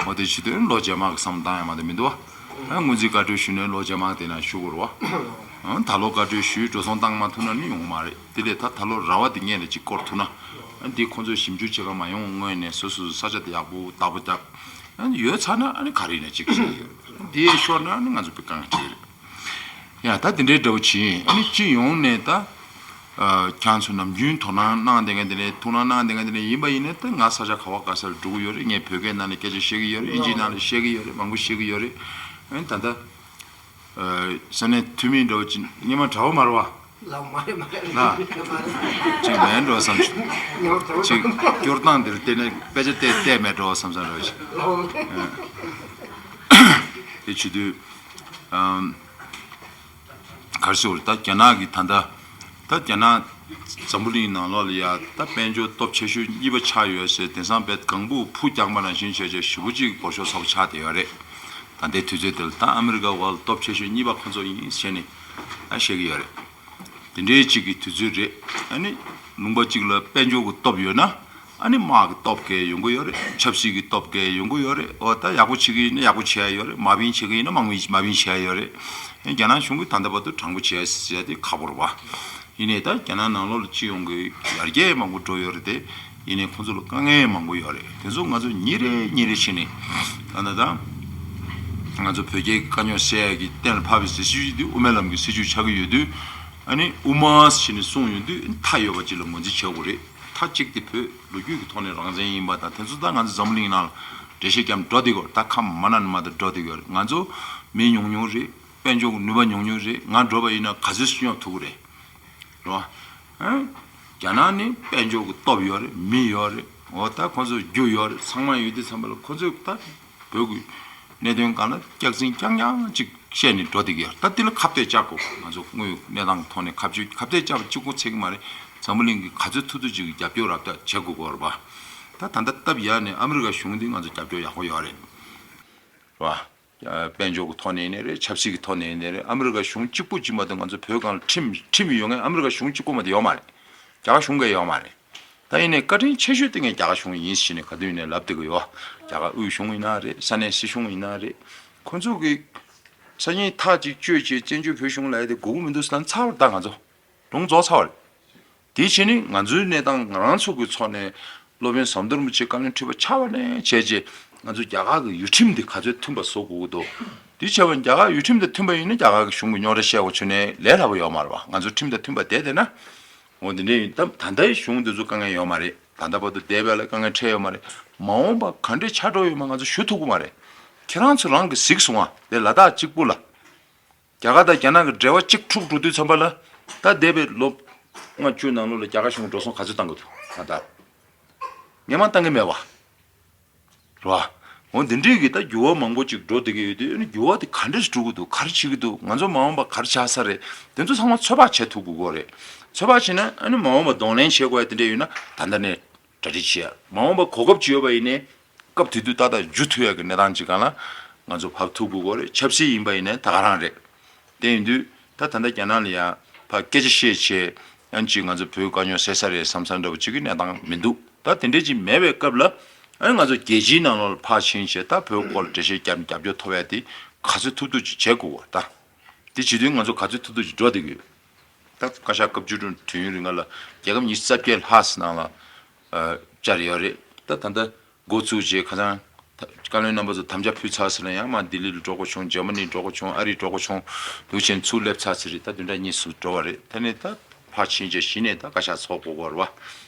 འོ་དེ་བྱེད་དུས་ལོ་རྗེས་མ་གི་བསམ་བློ་བཏང་ཡ་མ་གཏོགས་མི་འདུག་བ། ཨ་སྔོན་རྩིས་བཀའ་འཁྲོལ་ཞུས་ནས་ལོ་རྗེས་མ་དེ་ན་ཞུ་དགོས་རེད་བ། ཨ་ད་ལོ་བཀའ་འཁྲོལ་ཞུས་འགྲོ་སོང་བཏང་མ་ཐུབ་ན་ནི་ཡོང་མ་རེད། དེ་ལས་ད་ད་ལོ་ར་བ་དེ་སྔོན་ལ་ཅིག་སྐོར་ཐུབ་ན། ཨ་འདི་ཁོང་ཚོས་ཞིབ་འཇུག་བྱེད་ག་མ་ཡོང་སྔོན་ནས་སོ་སོ་སོ་ས་ཆ་དེ་ཡག་པོ་བདག་པོ་བརྒྱབ། ཨ་ནི་ཡོད་ཚར་ན་ཨ་ནི་ག་རེ་ཡིན་ན་ཅིག་བྱེད་ཡོད། འདི་ཤོར་ན་ཨ་ནི་ང་ཚོ་དཔེ་དཀའ་ངལ་འཕྲད་ཀྱི་རེད། ཡ་ད་དེ་འདྲའི་འདྲ་བོ་བྱེད་ཡིན། ཨ་ནི་སྤྱི་ཡོངས་ནས་ད། ཨ། ཁྱེད་ཚོ་ནམ་རྒྱུན་དོ་སྣང་གནང་བསྡད་མཁན་དེ་ནས་ཐུགས་སྣང་གནང་བསྡད་མཁན་དེ་ནས་ཡིན་པ་ཡིན་ན། ད་ང་ས་ཆ་ག་བ་ག་སར་འགྲོ་གི་ཡོད་རེད། ངས་བོད་སྐད་ནང་ནས་སྐད་ཆ་བཤད་ཀྱི་ཡོད་རེད། ཨིན་ཇིའི་ནང་ནས་བཤད་ཀྱི་ཡོད་རེད། མང་པོ་བཤད་ཀྱི་ཡོད་རེད། ཨ་ནི་ད་ལྟ་ཨ། ས་གནས་འཐུས་མི་འདྲ་བོ་ཅིག་སྔོན་མ་འདྲ་བོ་མ་རེད་བ། ལགས་མ་རེད་མ་རེད། ལགས། ཅིག་མེད་འགྲོ་བསམ་བྱུང་། ཉོ་འདྲ་བོ་ཅིག་སྐྱོར་སྟངས་འདིར་བལྟས་ནས་དཔེ་ཆ་བལྟས་བལྟས་མེད་འགྲོ་བསམ་བསམ་འདྲ་བོ་ཅིག་ལགས་མ་རེད། དེ་བྱེད་དུས་ཨམ། ག་རེ་ཟེར་དགོས་རེད། ད་རྒྱ་ནག་གི་ད་ལྟ་ད་རྒྱ་ནག་འཛམ་བུ་གླིང་ནང་ལོགས་ལ་ཡ་ད་དཔལ་འབྱོར་སྟོབས་ཆེ་ཤོས་གཉིས་པ་ཆགས་ཡོད་ཟེར། དེང་སང་བས་གང་བུ་ཕུ་རྒྱག་པ་ནང་བཞིན་བྱས་བྱས་ཞེ་པོ་ཅིག་འབོར་ཤོག་ཚ་པོ་ཆགས་བསྡད་ཡོད་རེད། ད་ལྟའི་དུས་ཚོད་འདི་ལ་ད་ཨ་མི་རི་ཀ་བ་ལ་སྟོབས་ཆེ་ཤོས་གཉིས་པ་ཁོ་ཚོ་ཡིན་ཟེར་ནས་ཨ་བཤད་ཀྱི་ཡོད་རེད། དེ་འདྲའི་ཅིག་གི་དུས་ཚོད་རེད། ཨ་ནི་ལུང་པ་གཅིག་ལ་དཔལ་འབྱོར་གྱི་སྟོབས་ཡོད་ན། ཨ་ནི་དམག་གི་སྟོབས་འགའ་ཡོང་གི་ཡོད་རེད། ཆབ་སྲིད་ཀྱི་སྟོབས་འགའ་ཡོང་གི་ཡོད་རེད། འོ་ད་ཡག་པོ་བྱེད་ཀྱི་ཡིན་ན་ཡག་པོ་བྱེད་ཡ་ཡོད་རེད། དམའ་འབེབས་བྱེད་ཀྱི་ཡིན་ན་དམའ་འབེབས་དམའ་འབེབས་བྱེད་ཡ་ཡོད་རེད། ཡིན་རྒྱ་ནག་གཞུང་གིས་ད་ལྟ་བར་དུ་དྲང་པོ་བྱས་ཟེར་ཡ་དེ་ཁག་པོ་རེད་བ། ཡིན་ནའི་ད་རྒྱ་ནག་ནང་ལོགས་ལ་སྤྱི་ཡོངས་ཀྱི་ཡར་རྒྱས་མང་པོ་འགྲོ་ཡོད་རེད་དེ། ཡིན་ནའི་ཁོང་ཚོ་ལ་དཀའ་ངལ་མང་པོ་ཡོད་རེད། དེ་ཚོ་ང་ཚོ་ཉིན་རེ་ཉིན་རེ་བྱས་ནས་ད་ལྟ་ད་ང་ཚོ་བོད་རྒྱའི་དཀའ་རྙོག་སེལ་ཡ་གི་གཏན་ལ་ཕབ་པའི་སྲིད་བྱུས་དེ་དབུ་མའི་ལམ་གྱི་སྲིད་བྱུས་ཆགས་ཀྱི་ཡོད་དུས། ཨ་ནི་དབུ་མ་ཟེར་ནས་གསུངས་ཡོང་དུས་མཐའ་ཡོད་པ་ཅིག་ལ་ངོས་འཛིན་བྱེད་དགོས་རེད། མཐའ་གཅིག་དེ་བོད་ལོ་རྒྱུས་ཀྱི་ཐོག་ནས་རང་བཙན་ཡིན་པ་དང་། དེ་ཚོ་ད་ང་ཚོ་འཛམ་བུ་གླིང་ནང་ལ་འགྲེལ་བཤད་རྒྱབ་འགྲོ་བསྡད་ཀྱི་ཡོད་རེད། ད་ཁམས་མ་ན་ནས་མ་ད་འགྲོ་བསྡད་ཀྱི་ཡོད་རེད། ང་ཚོ་མི་ཉུང་ཉུང་རེད། དཔལ་འབྱོར་གྱི་ནུས་པ་ཉུང་ཉུང་རེད། ང་འགྲོ་བ་ཡིན་ན་ག་ཚོད་སྙོབ་ཐུབ་ཀྱི་རེད། རེད་བ། ཨ། རྒྱ་ནག་ནི་དཔལ་འབྱོར་གྱི་སྟོབས་ཡོད་རེད། མི་ཡོད་རེད། འོ་ད་ཁོ་ཚོ་རྒྱུ་ཡོད་རེད། ཚང་མ་ཡོད་དུས་ཙམ་པ་ལ་ཁོ་ཚོས་ད་བོད་ཀྱི་གནད་དོན་སྒང་ལ་སྐྱག་རྫུན་རྐྱང་རྐྱང་ཅིག་བཤད་ནས་འགྲོ་བསྡད་ཀྱི་ཡོད། ད་འདི་ལ་ཁ་གཏད་བཅག་དགོས། ང་ཚོ་དངོས་ཡོད་གནས་སྟངས་ཀྱི་ཐོག་ནས་ཁ་གཏད་ཁ་གཏད་བཅག་པ་གཅིག་པོ་ཚད་ཀྱི་མ་རེད། འཛམ་བུ་གླིང་གིས་ག་ཚོད་ཐུབ་ཐུབ་ཅིག་རྒྱབ་སྐྱོར་རབ་ཏུ་བྱེད་དགོས་ཀྱི་ཡོད་རེད་བ། ད་ད་ལྟ་སྟབས་ཡག་ནས་ཨ་མི་རི་ཀ་གཞུང་འདི་ང་ཚོ་རྒྱབ་སྐྱོར་ཡག་པོ་ཡོད་རེད། རེད་བ། དཔལ་འབྱོར་གྱི་ཐོག་ནས་ཡིན་ནའི་རེད། ཆབ་སྲིད་ཀྱི་ཐོག་ནས་ཡིན་ནའི་རེད། ཨ་མི་རི་ཀ་གཞུང་གཅིག་པུ་གཅིག་མ་གཏོགས་ང་ཚོ་བོད་སྒང་ལ་ཁྲིམས་ཁྲིམས་ཡོད་མཁན་ཨ་མི་རི་ཀ་གཞུང་གཅིག་པུ་མ་གཏོགས་ཡོད་མ་རེད། རྒྱ་གར་གཞུང་གིས་ཡོད་མ་རེད། ད་ཡིན་ནའི་བཀའ་དྲིན་ཆེ་ཤོས་དེ་ངས་རྒྱ་གར་གཞུང་ཡིན་ཟེར་ནས་ག་དུས་ཡིན་ནའི་ལབ་བསྡད་ཀྱི་ཡོད། རྒྱ་གར་དབུས་གཞུང་ཡིན་ན་རེད། ས་གནས་སྲིད་གཞུང་ཡིན་ན་རེད། ཁོ་ཚོ་གིས་སང་ཉིན་ཐག་གཅིག་གཅོད་བྱས་བཙན་བྱོལ་བོད་གཞུང་ལབ་ཡ་དེ་དགོས་ཀྱི་མི་འདུག་ཟེར་ན་ཚར་བ་ད་ང་ཚོ་ལུང་རྫོགས་ཚར་བ་རེད། དེའི་ཕྱིར་ནི་ང་ཚོའི་གནས་སྟངས་ང་རང་ཚོ་གི་ཕྱོགས་ནས་སློབ་དཔོན་ཟམ་གདོང་རིན་པོ་ཆེ་བཀའ་བློན་ཁྲི་པ་ཆགས་པ་ནས་བྱས་རྗེས་ང་ཚོ་རྒྱ་གར་གྱི་ཡུལ་ཁྲིམས་དེ་ག་ཚོད་མཐུན་པ་བཟོ་དགོས་ཀྱི་འདུག་དེ་བྱས་པ་རྒྱ་གར་ཡུལ་ཁྲིམས་དང་མཐུན་པ་ཡིན་ན་རྒྱ་གར་གྱི་གཞུང་གི་རྙོག་དྲ་བཤད་དགོས་ཆོད་ནས་ལས་སླ་པོ་ཡོད་མ་རེད་བ། ང་ཚོ་ཁྲིམས་དང་མཐུན་པ་བསྡད་བསྡད་ན། འོ་དེ་འདྲ་ཡིན་སྟབས་ད་ལྟའི་གཞུང་དེ་ཚོ་དཀའ་ངལ་ཡོད་མ་རེད། ད་ལྟ་བར་དུ་བསྡད་པ་ལ་དཀའ་ངལ་འཕྲད་ཡོད་མ་རེད། མ་འོངས་པ་ག་འདྲས་ཆགས་འགྲོ་ཡོད་མ་ང་ཚོ་ཞུ་ཐུབ་ཀྱི་མ་རེད། ཁྱེད་རང་ཚོ་རང་གིས་གཟིགས་སོང་ང་། དེ་ལ་དྭགས་གཅིག་པུ་ལ། རྒྱ་གར་དང་རྒྱ་ནག་གི་འབྲེལ་བ་གཅིག་འཁྲུག་འགྲོ་དུས་ཙམ་པ་ལ། ད་འདས་པའི་ལོ་ལྔ་བཅུ་ནང་ལོགས་ལ་རྒྱ་གར་གཞུང་འགྲོ་སོང་ག་ཚོད་བཏང་གི་འདུག་ད་ལྟ་སྔོན་མ་བཏང་གི་མེད་པ། རེད་བ། འོ་འདི་འདྲའི་གི་ད་འགྱུར་བ་མང་པོ་ཅིག་འགྲོ་བསྡད་ཀྱི་ཡོད་དུས། ཨ་ནི་འགྱུར་བ་དེ་ག་འདྲས་འགྲོ་གི་འདུག་ག་རེ་བྱེད་ཀྱི་འདུག་ང་ཚོ་མ་འོངས་པ་ག་རེ་ཆགས་ས་རེད། དེ་ཚོ་ཚང་མ་ཚོད་དཔག་བྱེད་ཐུབ་དགོས་ཀྱི་རེད། ཚོད་དཔག་བྱས་ན་ཨ་ནི་མ་འོངས་པ་གདོང་ལེན་བྱེད་དགོས་ཡ་དེ་འདྲས་ཡོད་ན་ད་ལྟ་ནས་གྲ་སྒྲིག་བྱེད་ཡ། མ་འོངས་པ་གོ་སྐབས་ཅིག་ཡོད་པ་ཡིན་ནའི། སྐབས་དེ་དུས་ཏག་ཏག་འཇུ་ཐུབ་ཡག་གི་གནས་སྟངས་ཅིག་སྒང་ལ་ང་ཚོ་བབས་ཐུབ་དགོས་ཀྱི་རེད། ཆབ་སྲིད་ཡིན་པ་ཡིན་ནའི་ད་ག་རང་རེད། དེ་ཡིན་དུས་ད་ད་ལྟ་རྒྱ་ནག་ལ་ཡང་ཕར་སྐད་ཆ་བཤད་བྱས་ཡང་ཅིག་ང་ཚོ་བོད་དཀའ་རྙོག་སེལ་ས་རེད་བསམ་ས་འདྲ་པོ་ཅིག་གི་གནས་སྟངས་མི་འདུག་ད་དེ་འདྲས་ཅིག་མེད་པའི་སྐབས་ལ་ཨ་ནི་ང་ཚོ་རྒྱལ་སྤྱིའི་ནང་ལོགས་ལ་ཕར་ཕྱིན་བྱས་ད་བོད་སྐོར་ལ་འགྲེལ་བཤད་རྒྱབ་རྒྱབ་སྐྱོར་ཐོབ་ཡ་དེ་ག་ཚོད་ཐུབ་ཐུབ་ཅིག་བྱེད་དགོས་པ་ད། དེ་བྱེད་དུས་ང་ཚོ་ག་ཚོད་ཐུབ་ཐུབ་ཅིག་འགྲོ་བསྡད་ཀྱི་ཡོད། ད་བཀའ་ཤག་སྐབས་བཅུ་དྲུག་དུས་ཡུན་རིང་ལ་རྒྱལ་ཁབ་ཉི་ཤུ་རྩ་བརྒྱད་ལྷག་ཙམ་ནང་ལ་ཨ་བཅར་ཡོད་རེད། ད་ད་ལྟ་འགོ་བཙུགས་རྗེས་ཁ་སང་བཀའ་བློན་རྣམ་པ་ཚོ་དམ་བཅའ་ཕུལ་ཚར་ཟིན་ན་ཡང་མར་ལྡི་ལི་ལ་འགྲོ་དགོས་བྱུང་། འཇར་མ་ནི་འགྲོ་དགོས་བྱུང་། ཨ་རི་འགྲོ་དགོས་བྱུང་། འདུག་ཕྱིན་ཚུར་སླེབས་ཚར་ཟིན་རེད། ད་བདུན་ཕྲག་གཉིས་སུ་འགྲོ་བ་རེད། ད་ནི་ད་ཕར་ཕྱིན་རྗེས་གཞི་ནས་ད་བཀའ་ཤག་ཚོགས་དགོས་ཀྱི་རེད་བ།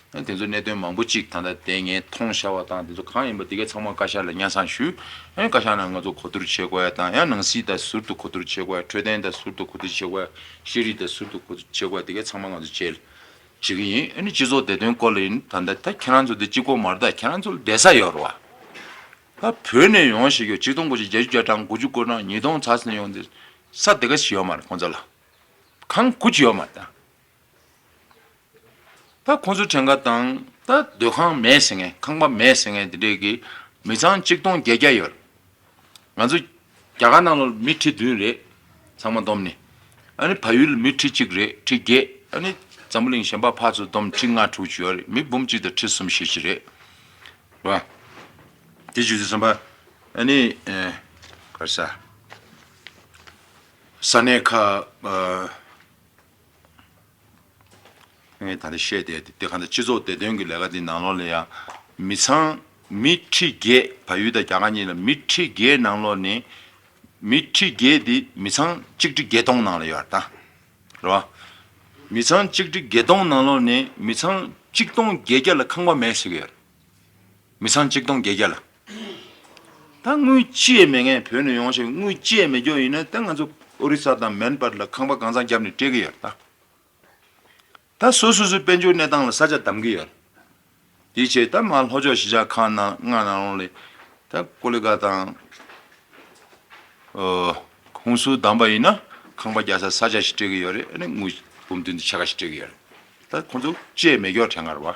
ཨ་དེ་ཚོ་གནད་དོན་མང་པོ་གཅིག་ད་ལྟ་དེ་ངས་མཐོང་ཤར་བ་དང་དེ་ཚོ་གང་ཡིན་པ་དེ་གའི་ཚང་མ་བཀའ་ཤག་ལ་སྙན་སེང་ཞུས། ཨ་བཀའ་ཤག་ནང་ང་ཚོ་གོ་བསྡུར་བྱེད་དགོས་ཡ་དང་། ཡང་ནང་སྲིད་དང་ཟུར་དུ་གོ་བསྡུར་བྱེད་དགོས་ཡ། འཕྲོད་བསྟེན་དང་ཟུར་དུ་གོ་བསྡུར་བྱེད་དགོས་ཡ། ཤེས་རིག་དང་ཟུར་དུ་གོ་བསྡུར་བྱེད་དགོས་ཡ། དེ་གའི་ཚང་མ་ང་ཚོ་བྱེད་བྱེད་ཀྱི་ཡིན། ཨ་ནི་སྤྱི་ཚོགས་བདེ་དོན་སྐོར་ལ་ཡིན། ད་ལྟ་ད་ཁྱེད་རང་ཚོ་འདི་གཅིག་པོ་མ་རེད། ད་ཁྱེད་རང་ཚོ་ལ་བསྡད་ས་ཡོད་རེད་བ། ད་བོད་ནས་ཡོང་ཞིག་ཡོད། ཆིག་སྟོང་དགུ་བརྒྱ་བརྒྱད་ཅུ་གྱ་གྲངས་དགུ་བཅུ་གོ་གྲངས་ཉིས་སྟོང་ཚར་ཟིན་ཡོང་དུས་ས་དེ་ག་ཞིག་ཡོད་མ་རེད། ཁོང་ཚོ་ལ་ཁང་དགུ་ཅིག་ཡོད་མ་རེད་ད། ད་ཁོང་ཚོ་གྲངས་ཀ་དང་ད་སྡོད་ཁང་མེད་ཟེར་མཁན། ཁང་པ་མེད་ཟེར་མཁན་དེ་འདྲས་ཀྱི་མི་ཚང་ཆིག་སྟོང་བརྒྱད་བརྒྱ་ཡོད། ང་ཚོ་རྒྱ་གར་ནང་ལ་མི་ཁྲི་བདུན་རེད། ཚང་མ་བསྡོམས་ནས། ཨ་ནི་བལ་ཡུལ་ལ་མི་ཁྲི་གཅིག་རེད། ཁྲི་བརྒྱད། ཨ་ནི་འཛམ་བུ་གླིང་གཞན་པ་ཕར་ཚུར་བསྡོམས་ཁྲི་ལྔ་དྲུག་ཅིག་ཡོད་རེད། མི་འབུམ་གཅིག་དང་ཁྲི་གསུམ་བཞི་ཅིག་རེད་བ། དེ་བྱེད་དུས་ཙམ་པ་ཨ་ནི་ཨེ་ག་རེ་ཟ། ས་གནས་ཁག་ཨ། ངས་ད་ལྟ་བཤད་བསྡད་དེ་དེ་ག་ད་སྤྱི་ཚོགས་བདེ་དོན་གྱི་ལས་ཀ་དེ་ནང་ལོགས་ལ་ཡང་མི་ཚང་མི་ཁྲི་བརྒྱད། བལ་ཡུལ་དང་རྒྱ་གར་གཉིས་ལ་མི་ཁྲི་བརྒྱད་ནང་ལོགས་ནས་མི་ཁྲི་བརྒྱད་དེ་མི་ཚང་གཅིག་ཁྲི་བརྒྱད་སྟོང་ནང་ལ་ཡོད་རེད་ད། རེད་བ། མི་ཚང་གཅིག་ཁྲི་བརྒྱད་སྟོང་ནང་ལོགས་ནས་མི་ཚང་གཅིག་སྟོང་བརྒྱད་བརྒྱ་ལ་ཁང་པ་མེད་ཟེར་གྱི་ཡོད་རེད། མི་ཚང་གཅིག་སྟོང་བརྒྱད་བརྒྱ་ལ། ད་དངུལ་ཅི་ཡང་མེད་མཁན་བོད་ནས་ཡོང་ཞིང་དངུལ་ཅི་ཡང་མེད་རྒྱུ་ཡིན་ན་ད་ང་ཚོ་ཨོ་རི་ས་དང་མེན་པར་ལ་ཁང་པ་གང་ཚང་བརྒྱབ་ནས་སྤྲད་ཀྱི་ཡོད་རེད་ད། ད་སོ་སོ་སོའི་དཔལ་འབྱོར་གནས་སྟངས་ལ་ས་ཆ་འདམ་གྱི་ཡོད། དེའི་ཆེད་ད་མ་ལྷོ་ཕྱོགས་གཞིས་ཆགས་ཁག་ནང་ལྔ་ནང་ལོགས་ལ་ད་ཀོ་ལི་གྷལ་དང་ཁུང་སུ་བདམས་པ་ཡིན་ན་ཁང་པ་རྒྱག་ས་ས་ཆ་ཞིག་སྤྲད་ཀྱི་ཡོད་རེད། ཨ་ནི་དངུལ་འབུམ་བདུན་དང་ཕྱེད་ཀ་ཞིག་སྤྲད་ཀྱི་ཡོད་རེད། ད་ཁོང་ཚོ་ཅི་ཡང་མེད་རྒྱུ་དྲན་གྱི་རེད་བ།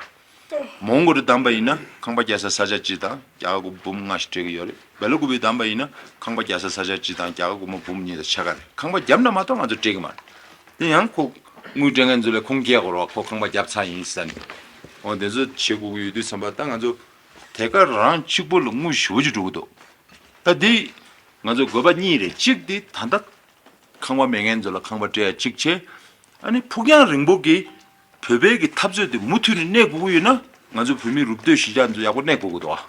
མོན་གྷོ་རུ་བདམས་པ་ཡིན་ན་ཁང་པ་རྒྱག་ས་ས་ཆ་གཅིག་དང་རྒྱ་གར་སྒོར་འབུམ་ལྔ་ཞིག་སྤྲད་ཀྱི་ཡོད་རེད། སྦེལ་ཀོབ་བདམས་པ་ཡིན་ན་ཁང་པ་རྒྱག་ས་ས་ཆ་གཅིག་དང་རྒྱ་གར་སྒོར་མོ་འབུམ་གཉིས་དང་ཕྱེད་ཀ་རེད། ཁང་པ་བརྒྱབ་ན་མ་གཏོགས་ང་ཚོ་སྤྲད་ཀྱི་མ་རེད། དེ་ཡང་ཁོ་དངུལ་སྤྲད་མཁན་ཚོ་ལ་ཁུངས་སྐྱེལ་དགོས་རེད་བ། ཁོ་ཁང་པ་བརྒྱབ་ཚར་ཡིན་ཟེར་ནས། འོ་དེ་ཚོ་བྱེད་དགོས་ཀྱི་ཡོད་དུས་ཙམ་པ་ད་ང་ཚོ་དེ་ག་རང་གཅིག་པོ་ལ་དངུལ་ཞེ་པོ་ཅིག་འགྲོ་གི་འདུག་ད་འདི་ང་ཚོ་དགོས་པ་གཉིས་རེད། གཅིག་དེ་ད་ལྟ་ཁང་པ་མེད་མཁན་ཚོ་ལ་ཁང་པ་སྤྲད་ཡ་གཅིག་བྱས། ཨ་ནི་ཕུགས་རྒྱང་རིང་པོ་གི་བོད་པའི་གི་འཐབ་རྩོད་དེ་མུ་མཐུད་ནས་གནས་དགོས་ཀྱི་ཡོད་ན་ང་ཚོ་བོད་མི་རུབ་སྟོད་གཞིས་ཆགས་ཚོ་ཡག་པོ་གནས་དགོས་ཀྱི་འདུག་ཨ།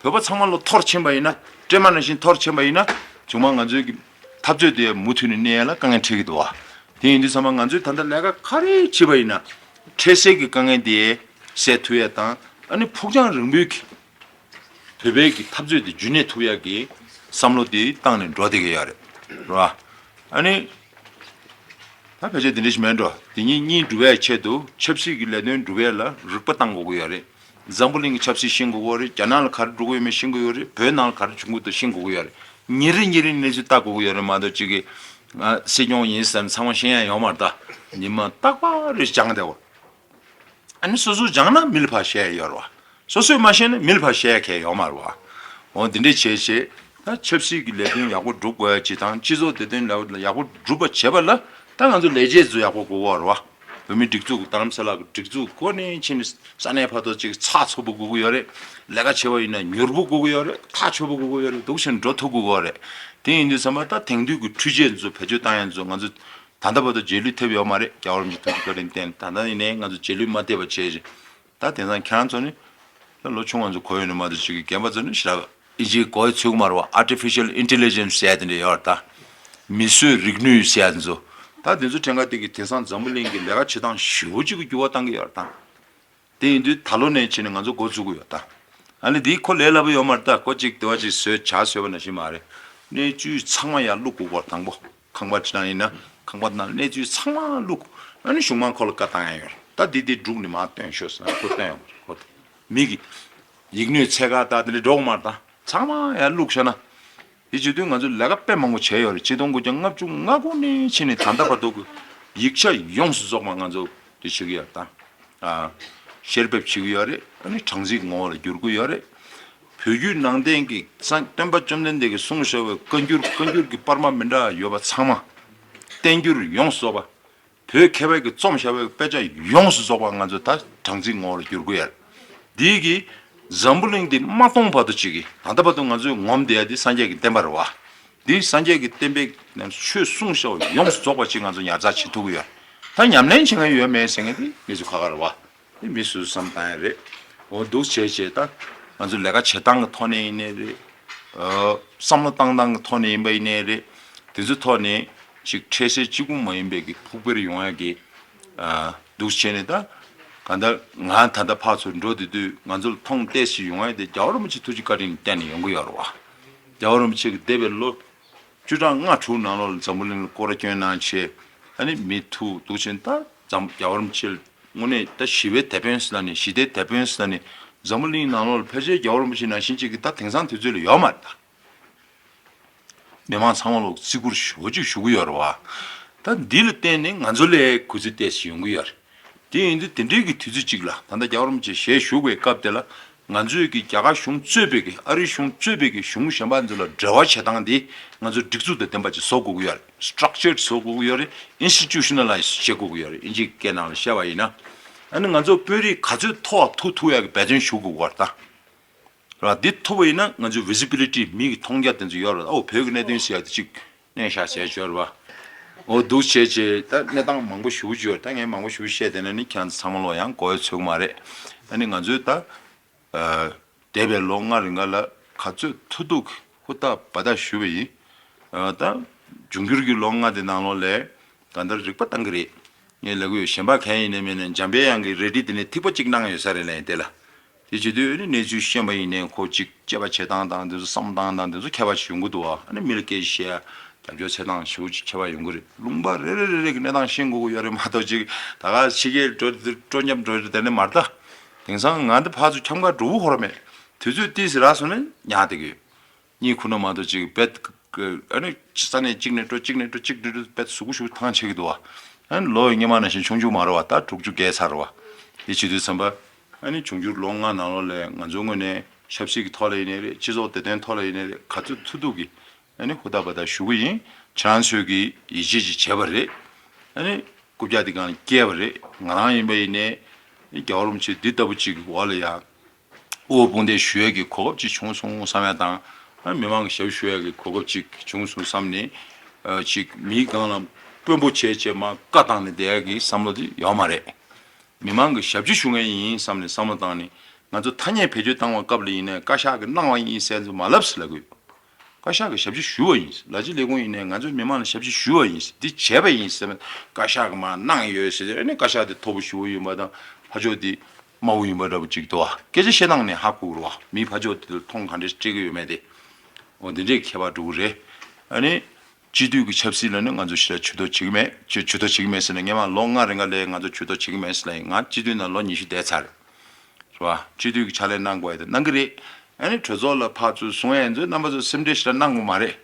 བོད་པ་ཚང་མ་ལོ་འཐོར་ཕྱིན་པ་ཡིན་ན་སྲན་མ་ནང་བཞིན་འཐོར་ཕྱིན་པ་ཡིན་ན་བྱུང་མ་ང་ཚོའི་གི་འཐབ་རྩོད་དེ་མུ་མཐུད་ནས་གནས་ཡ་ལ་དཀའ་ངལ་འཕྲད་ཀྱི་འདུག་ཨ། དེ་ཡིན་དུས་ཙམ་པ་ང་ཚོས་ད་ལྟ་ལས་ཀ་ག་རེ་བྱས་པ་ཡིན་ན་འཕྲལ་སེལ་གྱི་དཀའ་ངལ་དེ་སེལ་ཐུབ་ཡ་དང་ཨ་ནི་ཕུགས་རྒྱང་རིང་པོའི་གི་བོད་པའི་གི་འཐབ་རྩོད་དེ་རྒྱུན་གནས་ཐུབ་ཡ་གི་བསམ་བློ་དེ་བཏང་ནས་འགྲོ་བསྡད་ཀྱི་ཡོད་རེད། རེད་བ། ཨ་ནི། ད་ཕལ་ཆེར་དེ་འདྲ་ཞིག་མེད་འགྲོ། དེ་ཉིད་གཉིས་སྒྲུབ་པའི་ཆེད་དུ་ཆབ་སྲིད་ཀྱི་ལས་དོན་སྒྲུབ་ཡས་ལ་རིག་པ་བཏང་དགོས་ཀྱི་ཡོད་རེད། འཛམ་བུ་གླིང་གི་ཆབ་སྲིད་ཤེས་དགོས་ཀྱི་ཡོད་རེད། རྒྱ་ནག་ལ་ག་རེ་འགྲོ་གི་ཡོད་མེད་ཤེས་དགོས་ཀྱི་ཡོད་རེད། བོད་ནང་ལ་ག་རེ་བྱུང་གི་འདུག་ཤེས་དགོས་ཀྱི་ཡོད་རེད། ཉིན་རེ་ཉིན་རེ་གནས་ཚུལ་ལྟ་དགོས་ཀྱི་ཡོད་རེད་མ་གཏོགས་གཅིག་གིས་ང་སྲིད་སྐྱོང་ཡིན་ཟེར་ནས་ཚང་མ་ཤེས་ཡ་ཡོད་མ་རེད་ད། ཉི་མ་རྟག་པར་རེ་སྦྱང་བསྡད་ཡོད། ཨ་ནི་སོ་སོས་སྦྱངས་ན་མི་ལ་ཕར་བཤད་ཡ་ཡོད་རེད་བ། སོ་སོས་མ་ཤེས་ན་མི་ལ་ཕར་བཤད་ཡ་གང་ཡང་ཡོད་མ་རེད་བ། འོ་འདི་འདྲས་བྱས་བྱས་ད་ཆབ་སྲིད་ཀྱི་ལས་དོན་ཡག་པོ་སྒྲུབ་དགོས་ཡ་ཅིག་དང་སྤྱི་ཚོགས་བདེ་དོན་ལས་ཡག་པོ་སྒྲུབ་པ་བྱེད་པ་ལ་ད་ང་ཚོ་ལས་བྱེད་ཚོ་ཡག་པོ་དགོས་ཀྱི་ཡོད་རེད་བ། བོད་མིའི་སྒྲིག་འཛུགས་རྡ་རམ་ས་ལ་གི་སྒྲིག་འཛུགས་འགོ་ནས་ཕྱིན་ནས་ས་གནས་བར་དུ་ཅིག་ཚགས་ཚུད་པོ་དགོས་ཀྱི་ཡོད་རེད། ལས་ཀ་བྱེད་པ་ཡིན་ན་མྱུར་པོ་དགོས་ཀྱི་ཡོད་རེད། ཐག་ཆོད་པོ་དགོས་ཀྱི་ཡོད་རེད། འདུག་བྱས་ནས་འགྲོ་ཐུབ་དགོས་ཀྱི་ཡོད་རེད། དེ་ཡིན་དུས་ཙམ་པ་ད་དེང་དུས་ཀྱི་འཕྲུལ་ཆས་ཚོ་བེད་སྤྱོད་བཏང་ཡ་ཚོ་ང་ཚོ་ད་ལྟ་བར་དུ་རྗེས་ལུས་ཐེབས་ཡོད་མ་རེད། རྒྱལ་བ་རིན་པོ་ཆེ་ཐུགས་ཀྱི་བཀའ་དྲིན་བརྟེན་ད་ལྟ་ཡིན་ནའི་ང་ཚོ་རྗེས་ལུས་མ་ཐེབས་པ་བྱས་རེད། ད་དེང་སང་ཁྱེད་རང་ཚོ་ནི་ད་ལོ་ཆུང་བ་ཚོ་གོ་ཡོད་ནི་མ་གཏོགས་ཅིག་གི་རྒན་པ་ཚོ་ནི་ཞེ་དྲག་ཨིན་ཇིའི་གོ་ཡ་ཚོད་ཀྱི་མ་རེད་བ། Artificial Intelligence་ཟེར་ཡ་དེ་འདྲ་ཡོད་རེད་ད། མིས་བཟོས་རིག་ནུས་ཟེར་ཡ་དེ་ཚོ། ད་དེ་ཚོ་ཕྲན་ཁ་དེ་གི་དེང་སང་འཛམ་བུ་གླིང་གི་ལས་ཀ་བྱེད་སྟངས་ཞེ་པོ་ཅིག་གི་འགྱུར་བ་བཏང་གི་ཡོད་རེད་ད། དེ་ཡིན་དུས་ད་ལོ་ནས་བྱས་ནས་ང་ཚོ་འགོ་བཙུགས་ཀྱི་ཡོད་ད། ཨ་ནི་འདི་ཁོ་ལས་སླ་པོ་ཡོད་མ་རེད་ད། ཁོ་གཅིག་དེ་བ་གཅིག་བཟོས་ཇ་བཟོས་པ་ནང་བཞིན་མ་རེད། གནས་ཚུལ་ཚང་མ་ཡར་བླུག་དགོས་པ་དང་པོ། ཁང་པ་ཅིག་ནང་ཡིན་ན་ཁང་པ་ནང་གནས་ཚུལ་ཚང་མ་བླུག་ཨ་ནི་གཞུག་མ་ཁོ་ལ་བཀའ་བཏང་ཡ་ཡོད་རེད་ད། འདི་འདི་སྒྲུག་ནས་མར་སྟོན་ཤོག་ཟེར་ན་ཁོ་སྟོན་ཡོང་གི་རེད། ཁོ་མི་གི་ཡིག་སྣོད་ཚད་ཀ་ད་དེ་འདྲ་འགྲོ་གི་མ་རེད་ད། ཚང་མ་ཡར་བླུག་བཞག་ན། དེ་བྱེད་དུས་ང་ཚོས་ལས་ཀ་དཔེ་མང་པོ་བྱས་ཡོད་རེད། ཆིག་སྟོང་དགུ་བརྒྱ་ལྔ་བཅུ་ང་དགུ་ནས་ཕྱིན་ནས་ད་ལྟ་བར་དུ་གི་ཡིག་ཆ་ཡོངས་སུ་རྫོགས་པ་ང་ཚོ་དེ་བྱེད་ཀྱི་ཡོད་རེད་ད། ཨ། བཤེར་འབེབས་བྱེད་ཀྱི་ཡོད་རེད། ཨ་ནི་གྲངས་རྩིས་ངོ་བོ་ལ་བསྒྱུར་གྱི་ཡོད་རེད། བོད་བརྒྱུད་ནང་བསྟན་གྱི་སངས་སྟོན་པ་བཅོམ་ལྡན་འདས་ཀྱིས་གསུངས་བཞག་པའི་བཀའ་འགྱུར་བཀའ་འགྱུར་གྱི་པར་མ་མི་འདྲ་བ་ཡོད་པ་ཚང་མ། བསྟན་འགྱུར་ཡོངས་སུ་རྫོགས་པ། བོད་མཁས་པ་གིས་རྩོམ་བཞག་པའི་དཔེ་ཆ་ཡོངས་སུ་རྫོགས་པ་ང་ཚོས་ད་གྲངས་རྩིས་ངོ་བོར་བསྒྱུར་དགོས་ཡ་རེད། འདི་གིས་འཛམ་བུ་གླིང་འདི་མ་སྟོངས་བར་དུ་གཅིག་གིས་ད་ལྟ་བར་དུ་ང་ཚོས་ངོམ་བསྡད་ཡ་འདི་སངས་རྒྱས་ཀྱི་བསྟན་པ་རེད་བ། འདི་སངས་རྒྱས་ཀྱི་བསྟན་པའི་ནང་ཆོས་གསུངས་བཞག་པ་ཡོངས་སུ་རྫོགས་པ་ཅིག་ང་ཚོ་ཉར་ཚགས་བྱེད་ཐུབ་ཀྱི་ཡོད་རེད། ད་ཉམས་ལེན་བྱེད་མཁན་ཡོད་མེད་ཟེར་མཁན་འདི་མི་ཚོ་ཁག་ཁག་རེད་བ། དེ་མི་སུ་བསམ་བཏང་ཡ་རེད། འོ་འདུག་བྱས་བྱས་ད་ང་ཚོ་ལས་ཀ་བྱེད་སྟངས་ཀྱི་ཐོག་ནས་ཡིན་ནའི་རེད། ཨ། བསམ་བློ་བཏང་སྟངས་ཀྱི་ཐོག་ནས་ཡིན་པ་ཡིན་ནའི་རེད། དེ་ཚོའི་ཐོག་ནས་ཅིག་འཕྲལ་སེལ་གཅིག་པུ་མ་ཡིན་པའི་གི་ཕུགས་འཕེར་ཡོང་ཡ་གི། ཨ། འདུག་བྱས་ནས་ད་གང་ལྟར་ང་ད་ལྟ་ཕར་ཚུར་འགྲོ་བསྡད་དུས་ང་ཚོ་ལ་མཐོང་ཏོག་ཙམ་ཡོང་ཡ་དེ་རྒྱལ་བ་རིན་པོ་ཆེ་ཐུགས་རྗེ་བཀའ་དྲིན་བརྟེན་ནས་ཡོང་གི་ཡོད་རེད་བ། རྒྱལ་བ་རིན་པོ་ཆེ་གི་འདས་པའི་ལོ་བཅུ་ཕྲག་ལྔ་དྲུག་ནང་ལོགས་ལ་འཛམ་བུ་གླིང་ལ་སྐོར་ར་བསྐྱོན་གནང་བྱས། ཨ་ནི་མི་ཐུག་འདུག་བྱས་ད་འཛམ་རྒྱལ་བ་རིན་པོ་ཆེ་ལ་དངོས་གནས་ད་ཞི་བའི་དེད་དཔོན་ཟེར་ན་ནི་ཞི་བདེའི་དེད་དཔོན་ཟེར་ན་ནི་འཛམ་བུ་གླིང་ནང་ལོགས་ལ་ཕལ་ཆེར་རྒྱལ་བ་རིན་པོ་ཆེ་ནང་བཞིན་གཅིག་གི་ད་དེང་སང་དུས་ཚོད་ལ་ཡོད་མ་རེད་ད། མི་མང་ཚང་མ་ལོག་བརྩི་བཀུར་ཞེ་པོ་ཅིག་ཞུ་གི་ཡོད་རེད་བ། ད་འདི་ལ་བརྟེན་ནས་ང་ཚོ་ལ་གུས་བརྩི་ཏོག་ཙམ་ཡོང་གི་ཡོད་རེད། དེ་ཡིན་དུས་དེ་འདྲའི་གི་དུས་ཚོད་ཅིག་ལ་ད་ལྟ་རྒྱལ་བ་རིན་པོ་ཆེ་ཞལ་བཞུགས་པའི་སྐབས་དེ་ལ་ང་ཚོས་ཀྱི་རྒྱ་གར་གཞུང་གཙོས་པའི་གི་ཨ་རིའི་གཞུང་གཙོས་པའི་གི་གཞུང་གཞན་པ་ཚོ་ལ་འབྲེལ་བ་བྱེད་སྟངས་དེ་ང་ཚོ་སྒྲིག་འཛུགས་དང་ལྡན་པ་ཅིག་བཟོ་དགོས་ཀྱི་ཡོད་རེད། Structured་བཟོ་དགོས་ཀྱི་ཡོད་རེད། Institutionalized་བྱེད་དགོས་ཀྱི་ཡོད་རེད། ཨིན་ཇིའི་སྐད་ནང་ལ་བཤད་པ་ཡིན་ན། ཨ་ནི་ང་ཚོ་དཔོན་རིགས་ག་ཚོད་མཐོ་བ་མཐོ་ཐུབ་ཡག་གི་འབད་བརྩོན་ཞུ་དགོས་ཀྱི་ཡོད་རེད་ད། ར་འདི་ཐུབ་པ་ཡིན་ན་ང་ཚོའི་visibility་མི་གི་མཐོང་རྒྱ་དེ་ཚོ་ཡོད་རེད། ཨོ་བོད་ཀྱི་གནད་དོན་ཟེར་ཡ་དེ་གཅིག་གནས་ཤག་ཟེར་ཡ་ཅིག་ཡོད་རེད་བ། ཨོ་འདུག་བྱས་བྱས་ད་གནས་སྟངས་མང་པོ་ཞེ་པོ་ཅིག་ཡོད་རེད། ད་ངས་མང་པོ་ཞེ་པོ་བཤད་བསྡད་ན་ནི་ཁྱེད་རང་ཚོ་ཚང་མ་ལོག་ཡང་གོ་ཡ་ཚོད་ཀྱི་མ་རེད། ཨ་ནི་ང་ཚོས་ད་ཨ་འདས་པའི་ལོ་ལྔ་རིང་ག་ལ་ག་ཚོད་ཐུབ་ཐུབ་ཧུར་ཐག་འབད་ཐག་ཞུས་པ་ཡིན། ཨ་ད་འབྱུང་འགྱུར་གྱི་ལོ་ལྔ་དེ་ནང་ལོགས་ལ་གང་ལྟར་རིག་པ་བཏང་གི་རེད། ངས་ལབ་གི་ཡོད། གཞན་པ་གང་ཡིན་ནའི་མིན་ནའི་འཇམ་པའི་དབྱངས་ཀྱི་རལ་གྲི་དེ་ནས་ཐིགས་པ་གཅིག་གནང་ཡོད་ས་རེད་ལབ་ཡིན་དེ་ལ། དེ་བྱེད་དུས་ཨ་ནི་གནས་ཚུལ་ཤེས་པ་ཡིན་ནའི་ཁོ་གཅིག་དཔྱད་པ་བྱེད་སྟངས་དང་དེ་ཚོ་བསམ་བློ་བཏང་སྟངས་དེ་ཚོ་ཁྱད་པར་ཅིག་ཡོང་གི་འདུག་བ། ཨ་ནི་མི་ལ་སྐད་ཆ་བཤད་ཡ་རྒྱབ་སྐྱོར་བྱེད་སྟངས་ཞེ་པོ་ཅིག་ཁྱད་པར་ཡོང་གི་རེད། ལུང་པ་རེ་རེ་རེ་རེ་གི་གནས་སྟངས་ཤེས་དགོས་ཀྱི་ཡོད་རེད་མ་གཏོགས་ཅིག་ད་ག་ཕྱི་རྒྱལ་འགྲོ་དུས་སྤྲོ་ཉམས་འགྲོ་དུས་དེ་ནས་མ་རེད་ད། དེང་སང་ང་འདི་ཕར་ཚུར་འཁྱམ་ག་འགྲོ་བོ་ཧོར་མེད། དུས་ཚོད་ཏིས་རག་སོང་ན་ཉག་བསྡད་ཀྱི་ཡོད། གཉིད་ཁུག་ན་མ་གཏོགས་ཅིག་བེད་ཨ་ནི་ས་གནས་གཅིག་ནས་འགྲོ་གཅིག་ནས་འགྲོ་གཅིག་འགྲོ་འགྲོ་བེད་གཟུགས་པོ་ཞིག་ཐང་ཆད་ཀྱི་འདུག་བ། ཨ་ནི་ལོ་ཡི་སྔོན་མ་ནང་བཞིན་ཆུང་ཆུང་མ་རེད་བ། ད་དྲུག་ཅུ་བརྒལ་ཚར་རེད་བ། དེ་བྱེད་དུས་ཙམ་པ་ཨ་ནི་འབྱུང་འགྱུར་ལོ་ལྔ་ནང་ལོགས་ལ་ང་ཚོའི་ངོས་ནས་ཆབ་སྲིད་ཀྱི་ཐོག་ལ་ཡིན་ནའི་རེད། སྤྱི་ཚོགས་བདེ་དོན་ཐོག་ལ་ཡིན་ནའི་རེད། ག་ཚོད་ཐུབ་ཐུབ་ཀྱིས་ཨ་ནི་ཧུར་ཐག་འབད་ཐག་ཞུ་གི་ཡིན། ཁྱེད་རང་ཚོས་ཀྱིས་ཡིད་ཆེས་ཅིག་བྱས་པ་རེད། ཨ་ནི་རྐུབ་བཀྱག་འདི་སྒང་ལ་བསྐྱལ་བ་རེད། ང་རང་ཡིན་པ་ཡིན་ནའི་རྒྱལ་བ་རིན་པོ་ཆེ་འདི་ལྟ་བུ་ཅིག་གི་འོག་ལ་ཡ། དབུ་དཔུང་འདེགས་ཞུ་ཡས་ཀྱི་གོ་སྐབས་ཅིག་བྱུང་སོང་བསམ་ཡས་དང་། ཨ་མི་མང་གི་ཞབས་ཞུ་ཡས་ཀྱི་གོ་སྐབས་ཅིག་བྱུང་སོང་བསམ་ནས། ཨ་ཅིག་མིའི་སྒང་ལ་དཔོན་པོ་བྱས་བྱས་མར་བཀའ་བཏང་ནས་བསྡད་ཡས་ཀྱི་བསམ་བློ་དེ་ཡོད་མ་རེད། མི་མང་གི་ཞབས་ཕྱི་ཞུ་མཁན་ཡིན་བསམ་ནས་བསམ་བློ་བཏང་ནས་ང་ཚོ་ཐ་སྙད་བེད་སྤྱོད་བཏང་བའི་སྐབས་ལ་ཡིན་ནའི་བཀའ་ཤག་གིས་གནང་བ་ཡིན་ཟེར་ཚོ་མ་ལབ་ཟེར་ལབ་གི་ཡོད། བཀའ་ཤག་གི་ཞབས་ཕྱི་ཞུ་བ་ཡིན། ལ་ཕྱི་ལས་ཁུངས་ཡིན་ནའི་ང་ཚོའི་མི་མང་ལ་ཞབས་ཕྱི་ཞུ་བ་ཡིན། འདི་བྱས་པ་ཡིན་ཟེར་ནས་བཀའ་ཤག་གིས་མར་གནང་ཡོད་ཟེར་ནས་བཀའ་ཤག་དེ་མཐོ་པོ་ཞེ་པོ་ཡིན་པ་དང་ཕར་ཕྱོགས་དེ་དམའ་བོ་ཡིན་པ་འདྲ་པོ་ཅིག་འདུག་བ། སྐད་ཆ་བཤད་སྟངས་ནས་ཧ་གོ་གི་རེད་བ། མི་ཕར་ཕྱོགས་དེ་ལ་མཐོང་ག་འདྲས་སྤྲད་ཀྱི་ཡོད་མེད་དེ། འོ་འདི་འདྲས་ཁྱད་པར་འགྲོ་གི་རེད། ཨ་ནི་སྤྱི་འཐུས་ཀྱི་ཆབ་སྲིད་ལ་ནི་ང་ཚོ་ཞེ་དྲག་ཇུས་གཏོགས་བྱེད་ཀྱི་མེད། ཇུས་ཇུས་གཏོགས་བྱེད་ཀྱི་མེད་ཟེར་ནས་སྔོན་མ་ལོ་ལྔ་རིང་ག་ལ་ང་ཚོ་ཇུས་གཏོགས་བྱེད་ཀྱི་མེད་ཟེར་ལབ་ཡིན། ང་སྤྱི་འཐུས་ནང་ལོ་ཉི་ཤུ་བསྡད་ཚར། རེད་བ། སྤྱི་འཐུས་ཀྱི་ཕྱག་ལས་གནང་དགོས་ཡ་དེ་གནང་གི་རེད། ཨ་ནི་གྲོས་ཚོགས་ལ་ཕར་ཚུར་གསུང་ཡ་ཡིན་ཚོད་རྣམ་པ་ཚོ་སེམས་ཁྲལ་ཞེ་དྲག་གནང་དགོས་མ་རེད།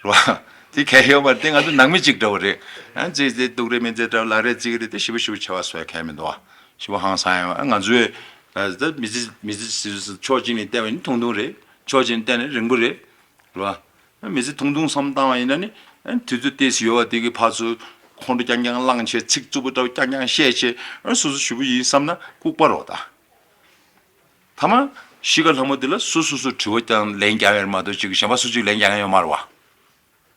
རེད་བ། དེ་གལ་ཡོད་མ་རེད། དེ་ང་ཚོ་ནང་མི་གཅིག་འདྲ་བོ་རེད། ཨ་ཙི་ཙི་སྡུག་རེད་མི་ཚེ་འདྲ་བོ་ལ་རེད་ཅིག་རེད། དེ་ཞེ་པོ་ཞེ་པོ་བྱ་བ་བཟོ་ཡ་གལ་མི་འདུག་བ། ཞེ་པོ་ཧང་སང་ཡ། ཨ་ང་ཚོས་ཨ་ད་མི་ཚེ་མི་ཚེ་ཕྱོགས་གཅིག་ནས་བལྟས་པ་ཡིན་ཐུང་ཐུང་རེད། ཕྱོགས་གཅིག་ནས་བལྟས་ན་རིང་པོ་རེད། རེད་བ། མི་ཚེ་ཐུང་ཐུང་བསམ་བཏང་བ་ཡིན་ན་ནི་དུས་ཚོད་ཏོག་ཙམ་ཡོད་པ་དེ་གི་ཕར་ཚུར་ཁོང་ཁྲོ་རྐྱང་རྐྱང་བསླངས་བྱས་ཚིག་རྩུབ་པོ་འདྲ་བོ་རྐྱང་རྐྱང་བཤད་བྱས་སོ་སོ་ཞུ་བ་ཡིན་བསམ་ན་ལྐུགས་པ་རེད་བ་ད། མཐའ་མ་གཞིས་ཀ་ལྷ་མོ་དེ་ལ་སོ་སོ་སོ་དྲི་བ་ཀྱང་ལན་རྒྱག་ཡ་རེད་མ་གཏོགས་ཅིག་གཞན་པ་སུ་གཅིག་ལན་རྒྱག་མཁན་ཡོད་མ་རེད་བ།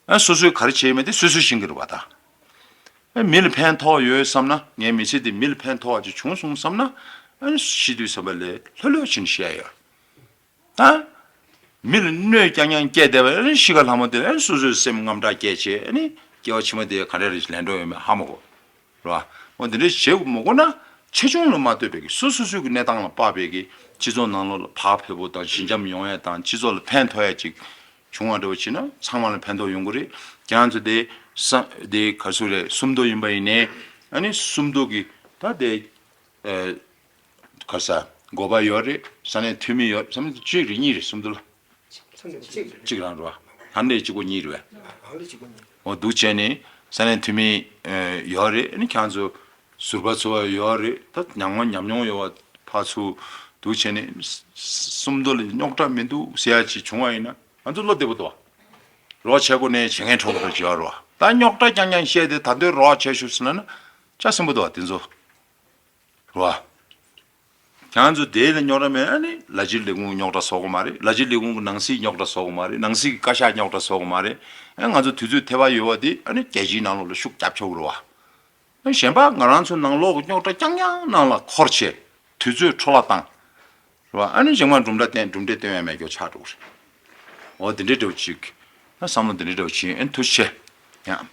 ཨ་སོ་སོས་ག་རེ་བྱས་ཡོད་མེད་དེ་སོ་སོས་ཤེས་ཀྱི་རེད་བ་ད། ཨ་མི་ལ་ཕན་ཐོགས་ཡོད་བསམ་ན། ངའི་མི་ཚེ་འདི་མི་ལ་ཕན་ཐོགས་པ་ཅིག་བྱུང་སོང་བསམ་ན། ཨ་ཤི་དུས་བསམ་པ་ལས་ལྷོད་ལྷོད་ཕྱིན་བཤད་ཡོད། ད་མི་ལ་གནོད་རྐྱང་རྐྱང་སྐྱེལ་བསྡད་པ་ཨ་ཤི་ཀ་ལྷ་མོ་དེ་ལ་ཨ་སོ་སོའི་སེམས་དངངས་སྐྲག་སྐྱེས་བྱས་ཨ་ནི་སྐྱེ་བ་ཕྱི་མ་དེ་ག་འདྲ་རེ་ལན་འགྲོ་ཡོད་མེད་ཧ་མ་གོ། རེད་བ། འོ་འདི་འདྲ་བྱེད་དགོས་མ་དགོས་ན་ཆེ་ཆུང་ལ་མ་ལྟོས་པའི་གི་སོ་སོ་སོའི་གི་གནས་སྟངས་ལ་དཔག་པའི་གི་སྤྱི་ཚོགས་ནང་ལོགས་ལ་བག་ཕེབས་པོ་དང་ཞི་འཇམ་ཡོང་ཡ་དང་སྤྱི་ཚོགས་ལ་ཕན་ཐོགས་ཡ་ཅིག་བྱུང་བ་འདྲ་བོ་བྱས་ན་ཚང་མ་ལ་ཕན་ཐོགས་ཡོང་གི་རེད། ཁྱེད་རང་ཚོ་དེ་ས་དེ་ག་ཚོད་རེད། སུམ་མདོ་ཡིན་པ་ཡིན་ནའི་ཨ་ནི་སུམ་མདོ་གི་ད་དེ་ཨ་ག་ས་འགོ་པ་ཡོད་རེད། ས་གནས་འཐུས་མི་ཡོད་རེད། ས་གནས་གཅིག་རེད་གཉིས་རེད་སུམ་མདོ་ལ། ཚང་མ་གཅིག་རེད། གཅིག་རང་རེད་བ། ཧམ་ལས་གཅིག་པོ་གཉིས་རེད་བས། ཧམ་ལས་གཅིག་པོ་གཉིས་རེད། འོ་འདུག་བྱས་ནས་ས་གནས་འཐུས་མི་ཨ་ཡོད་རེད། ཨ་ནི་ཁྱེད་ཚོ་ཟུར་པ་ཚོ་ཡོད་རེད། ད་ཉམས་མྱོང་ཉམས་མྱོང་ཡོད་པ་ཕར་ཚུར་འདུག་བྱས་ནས་སུམ་མདོ་ལ་རྙོག་དྲ་མི་འདུག་ཟེར་ཡ་ཅིག་བྱུང་བ་ཡིན་ན་ང་ཚོ་བློ་བདེ་པོ་འདུག་བ། རོགས་བྱེད་དགོས་ནས་བྱེད་མཁན་གྲོགས་པོ་ཅིག་ཡོད་རེད་བ། ད་རྙོག་དྲ་རྐྱང་རྐྱང་བཤད་དེ་ད་འདོད་རོགས་བྱེད་ཤོག་ཟེར་ན་ན་ཅག་སེམས་པོ་འདུག་བ་དེ་ཚོ། རེད་བ། ཁྱེད་ཚོ་དེ་ལ་རྙོག་དྲ་མེད། ཨ་ནི་ལ་སྤྱི་ལས་ཁུངས་རྙོག་དྲ་བཟོ་དགོས་མ་རེད། ལ་སྤྱི་ལས་ཁུངས་ཀྱི་ནང་སྲིད་རྙོག་དྲ་བཟོ་དགོས་མ་རེད། ནང་སྲིད་ཀྱི་བཀའ་ཤག་རྙོག་དྲ་བཟོ་དགོས་མ་རེད། ཨ་ང་ཚོ་དུས་ཚོད་ཐེ་བ་ཡོད་པ་དེ་ཨ་ནི་རྒྱལ་སྤྱིའི་ནང་ལོགས་ལ་ཤུགས་རྒྱབ་ཆོག་གི་རེད་བ། ཨ་གཞན་པ་ང་རང་ཚོའི་ནང་ལོགས་ཀྱི་རྙོག་དྲ་རྐྱང་རྐྱང་ནང་ལ་འཁོར་བྱས་དུས་ཚོད་འཕྲོ་བརླག་བཏང་། རེད་བ། ཨ་ནི་གཞན་མ་གྲུབ་འབྲས་བསྟན་གྲུབ་འབྲས་སྟོན་ཡ་མེད་རྒྱུ་ཆགས་འགྲོ་གི་རེད། འོ་དེ་འདྲའི་འདྲ་བོ་ཅིག་ད་བསམ་བློ་དེ་འདྲའི་འདྲ་བོ་ཅིག་ཨ་ནི་ཐུགས་རྗེ་ཆེ། ཡང་།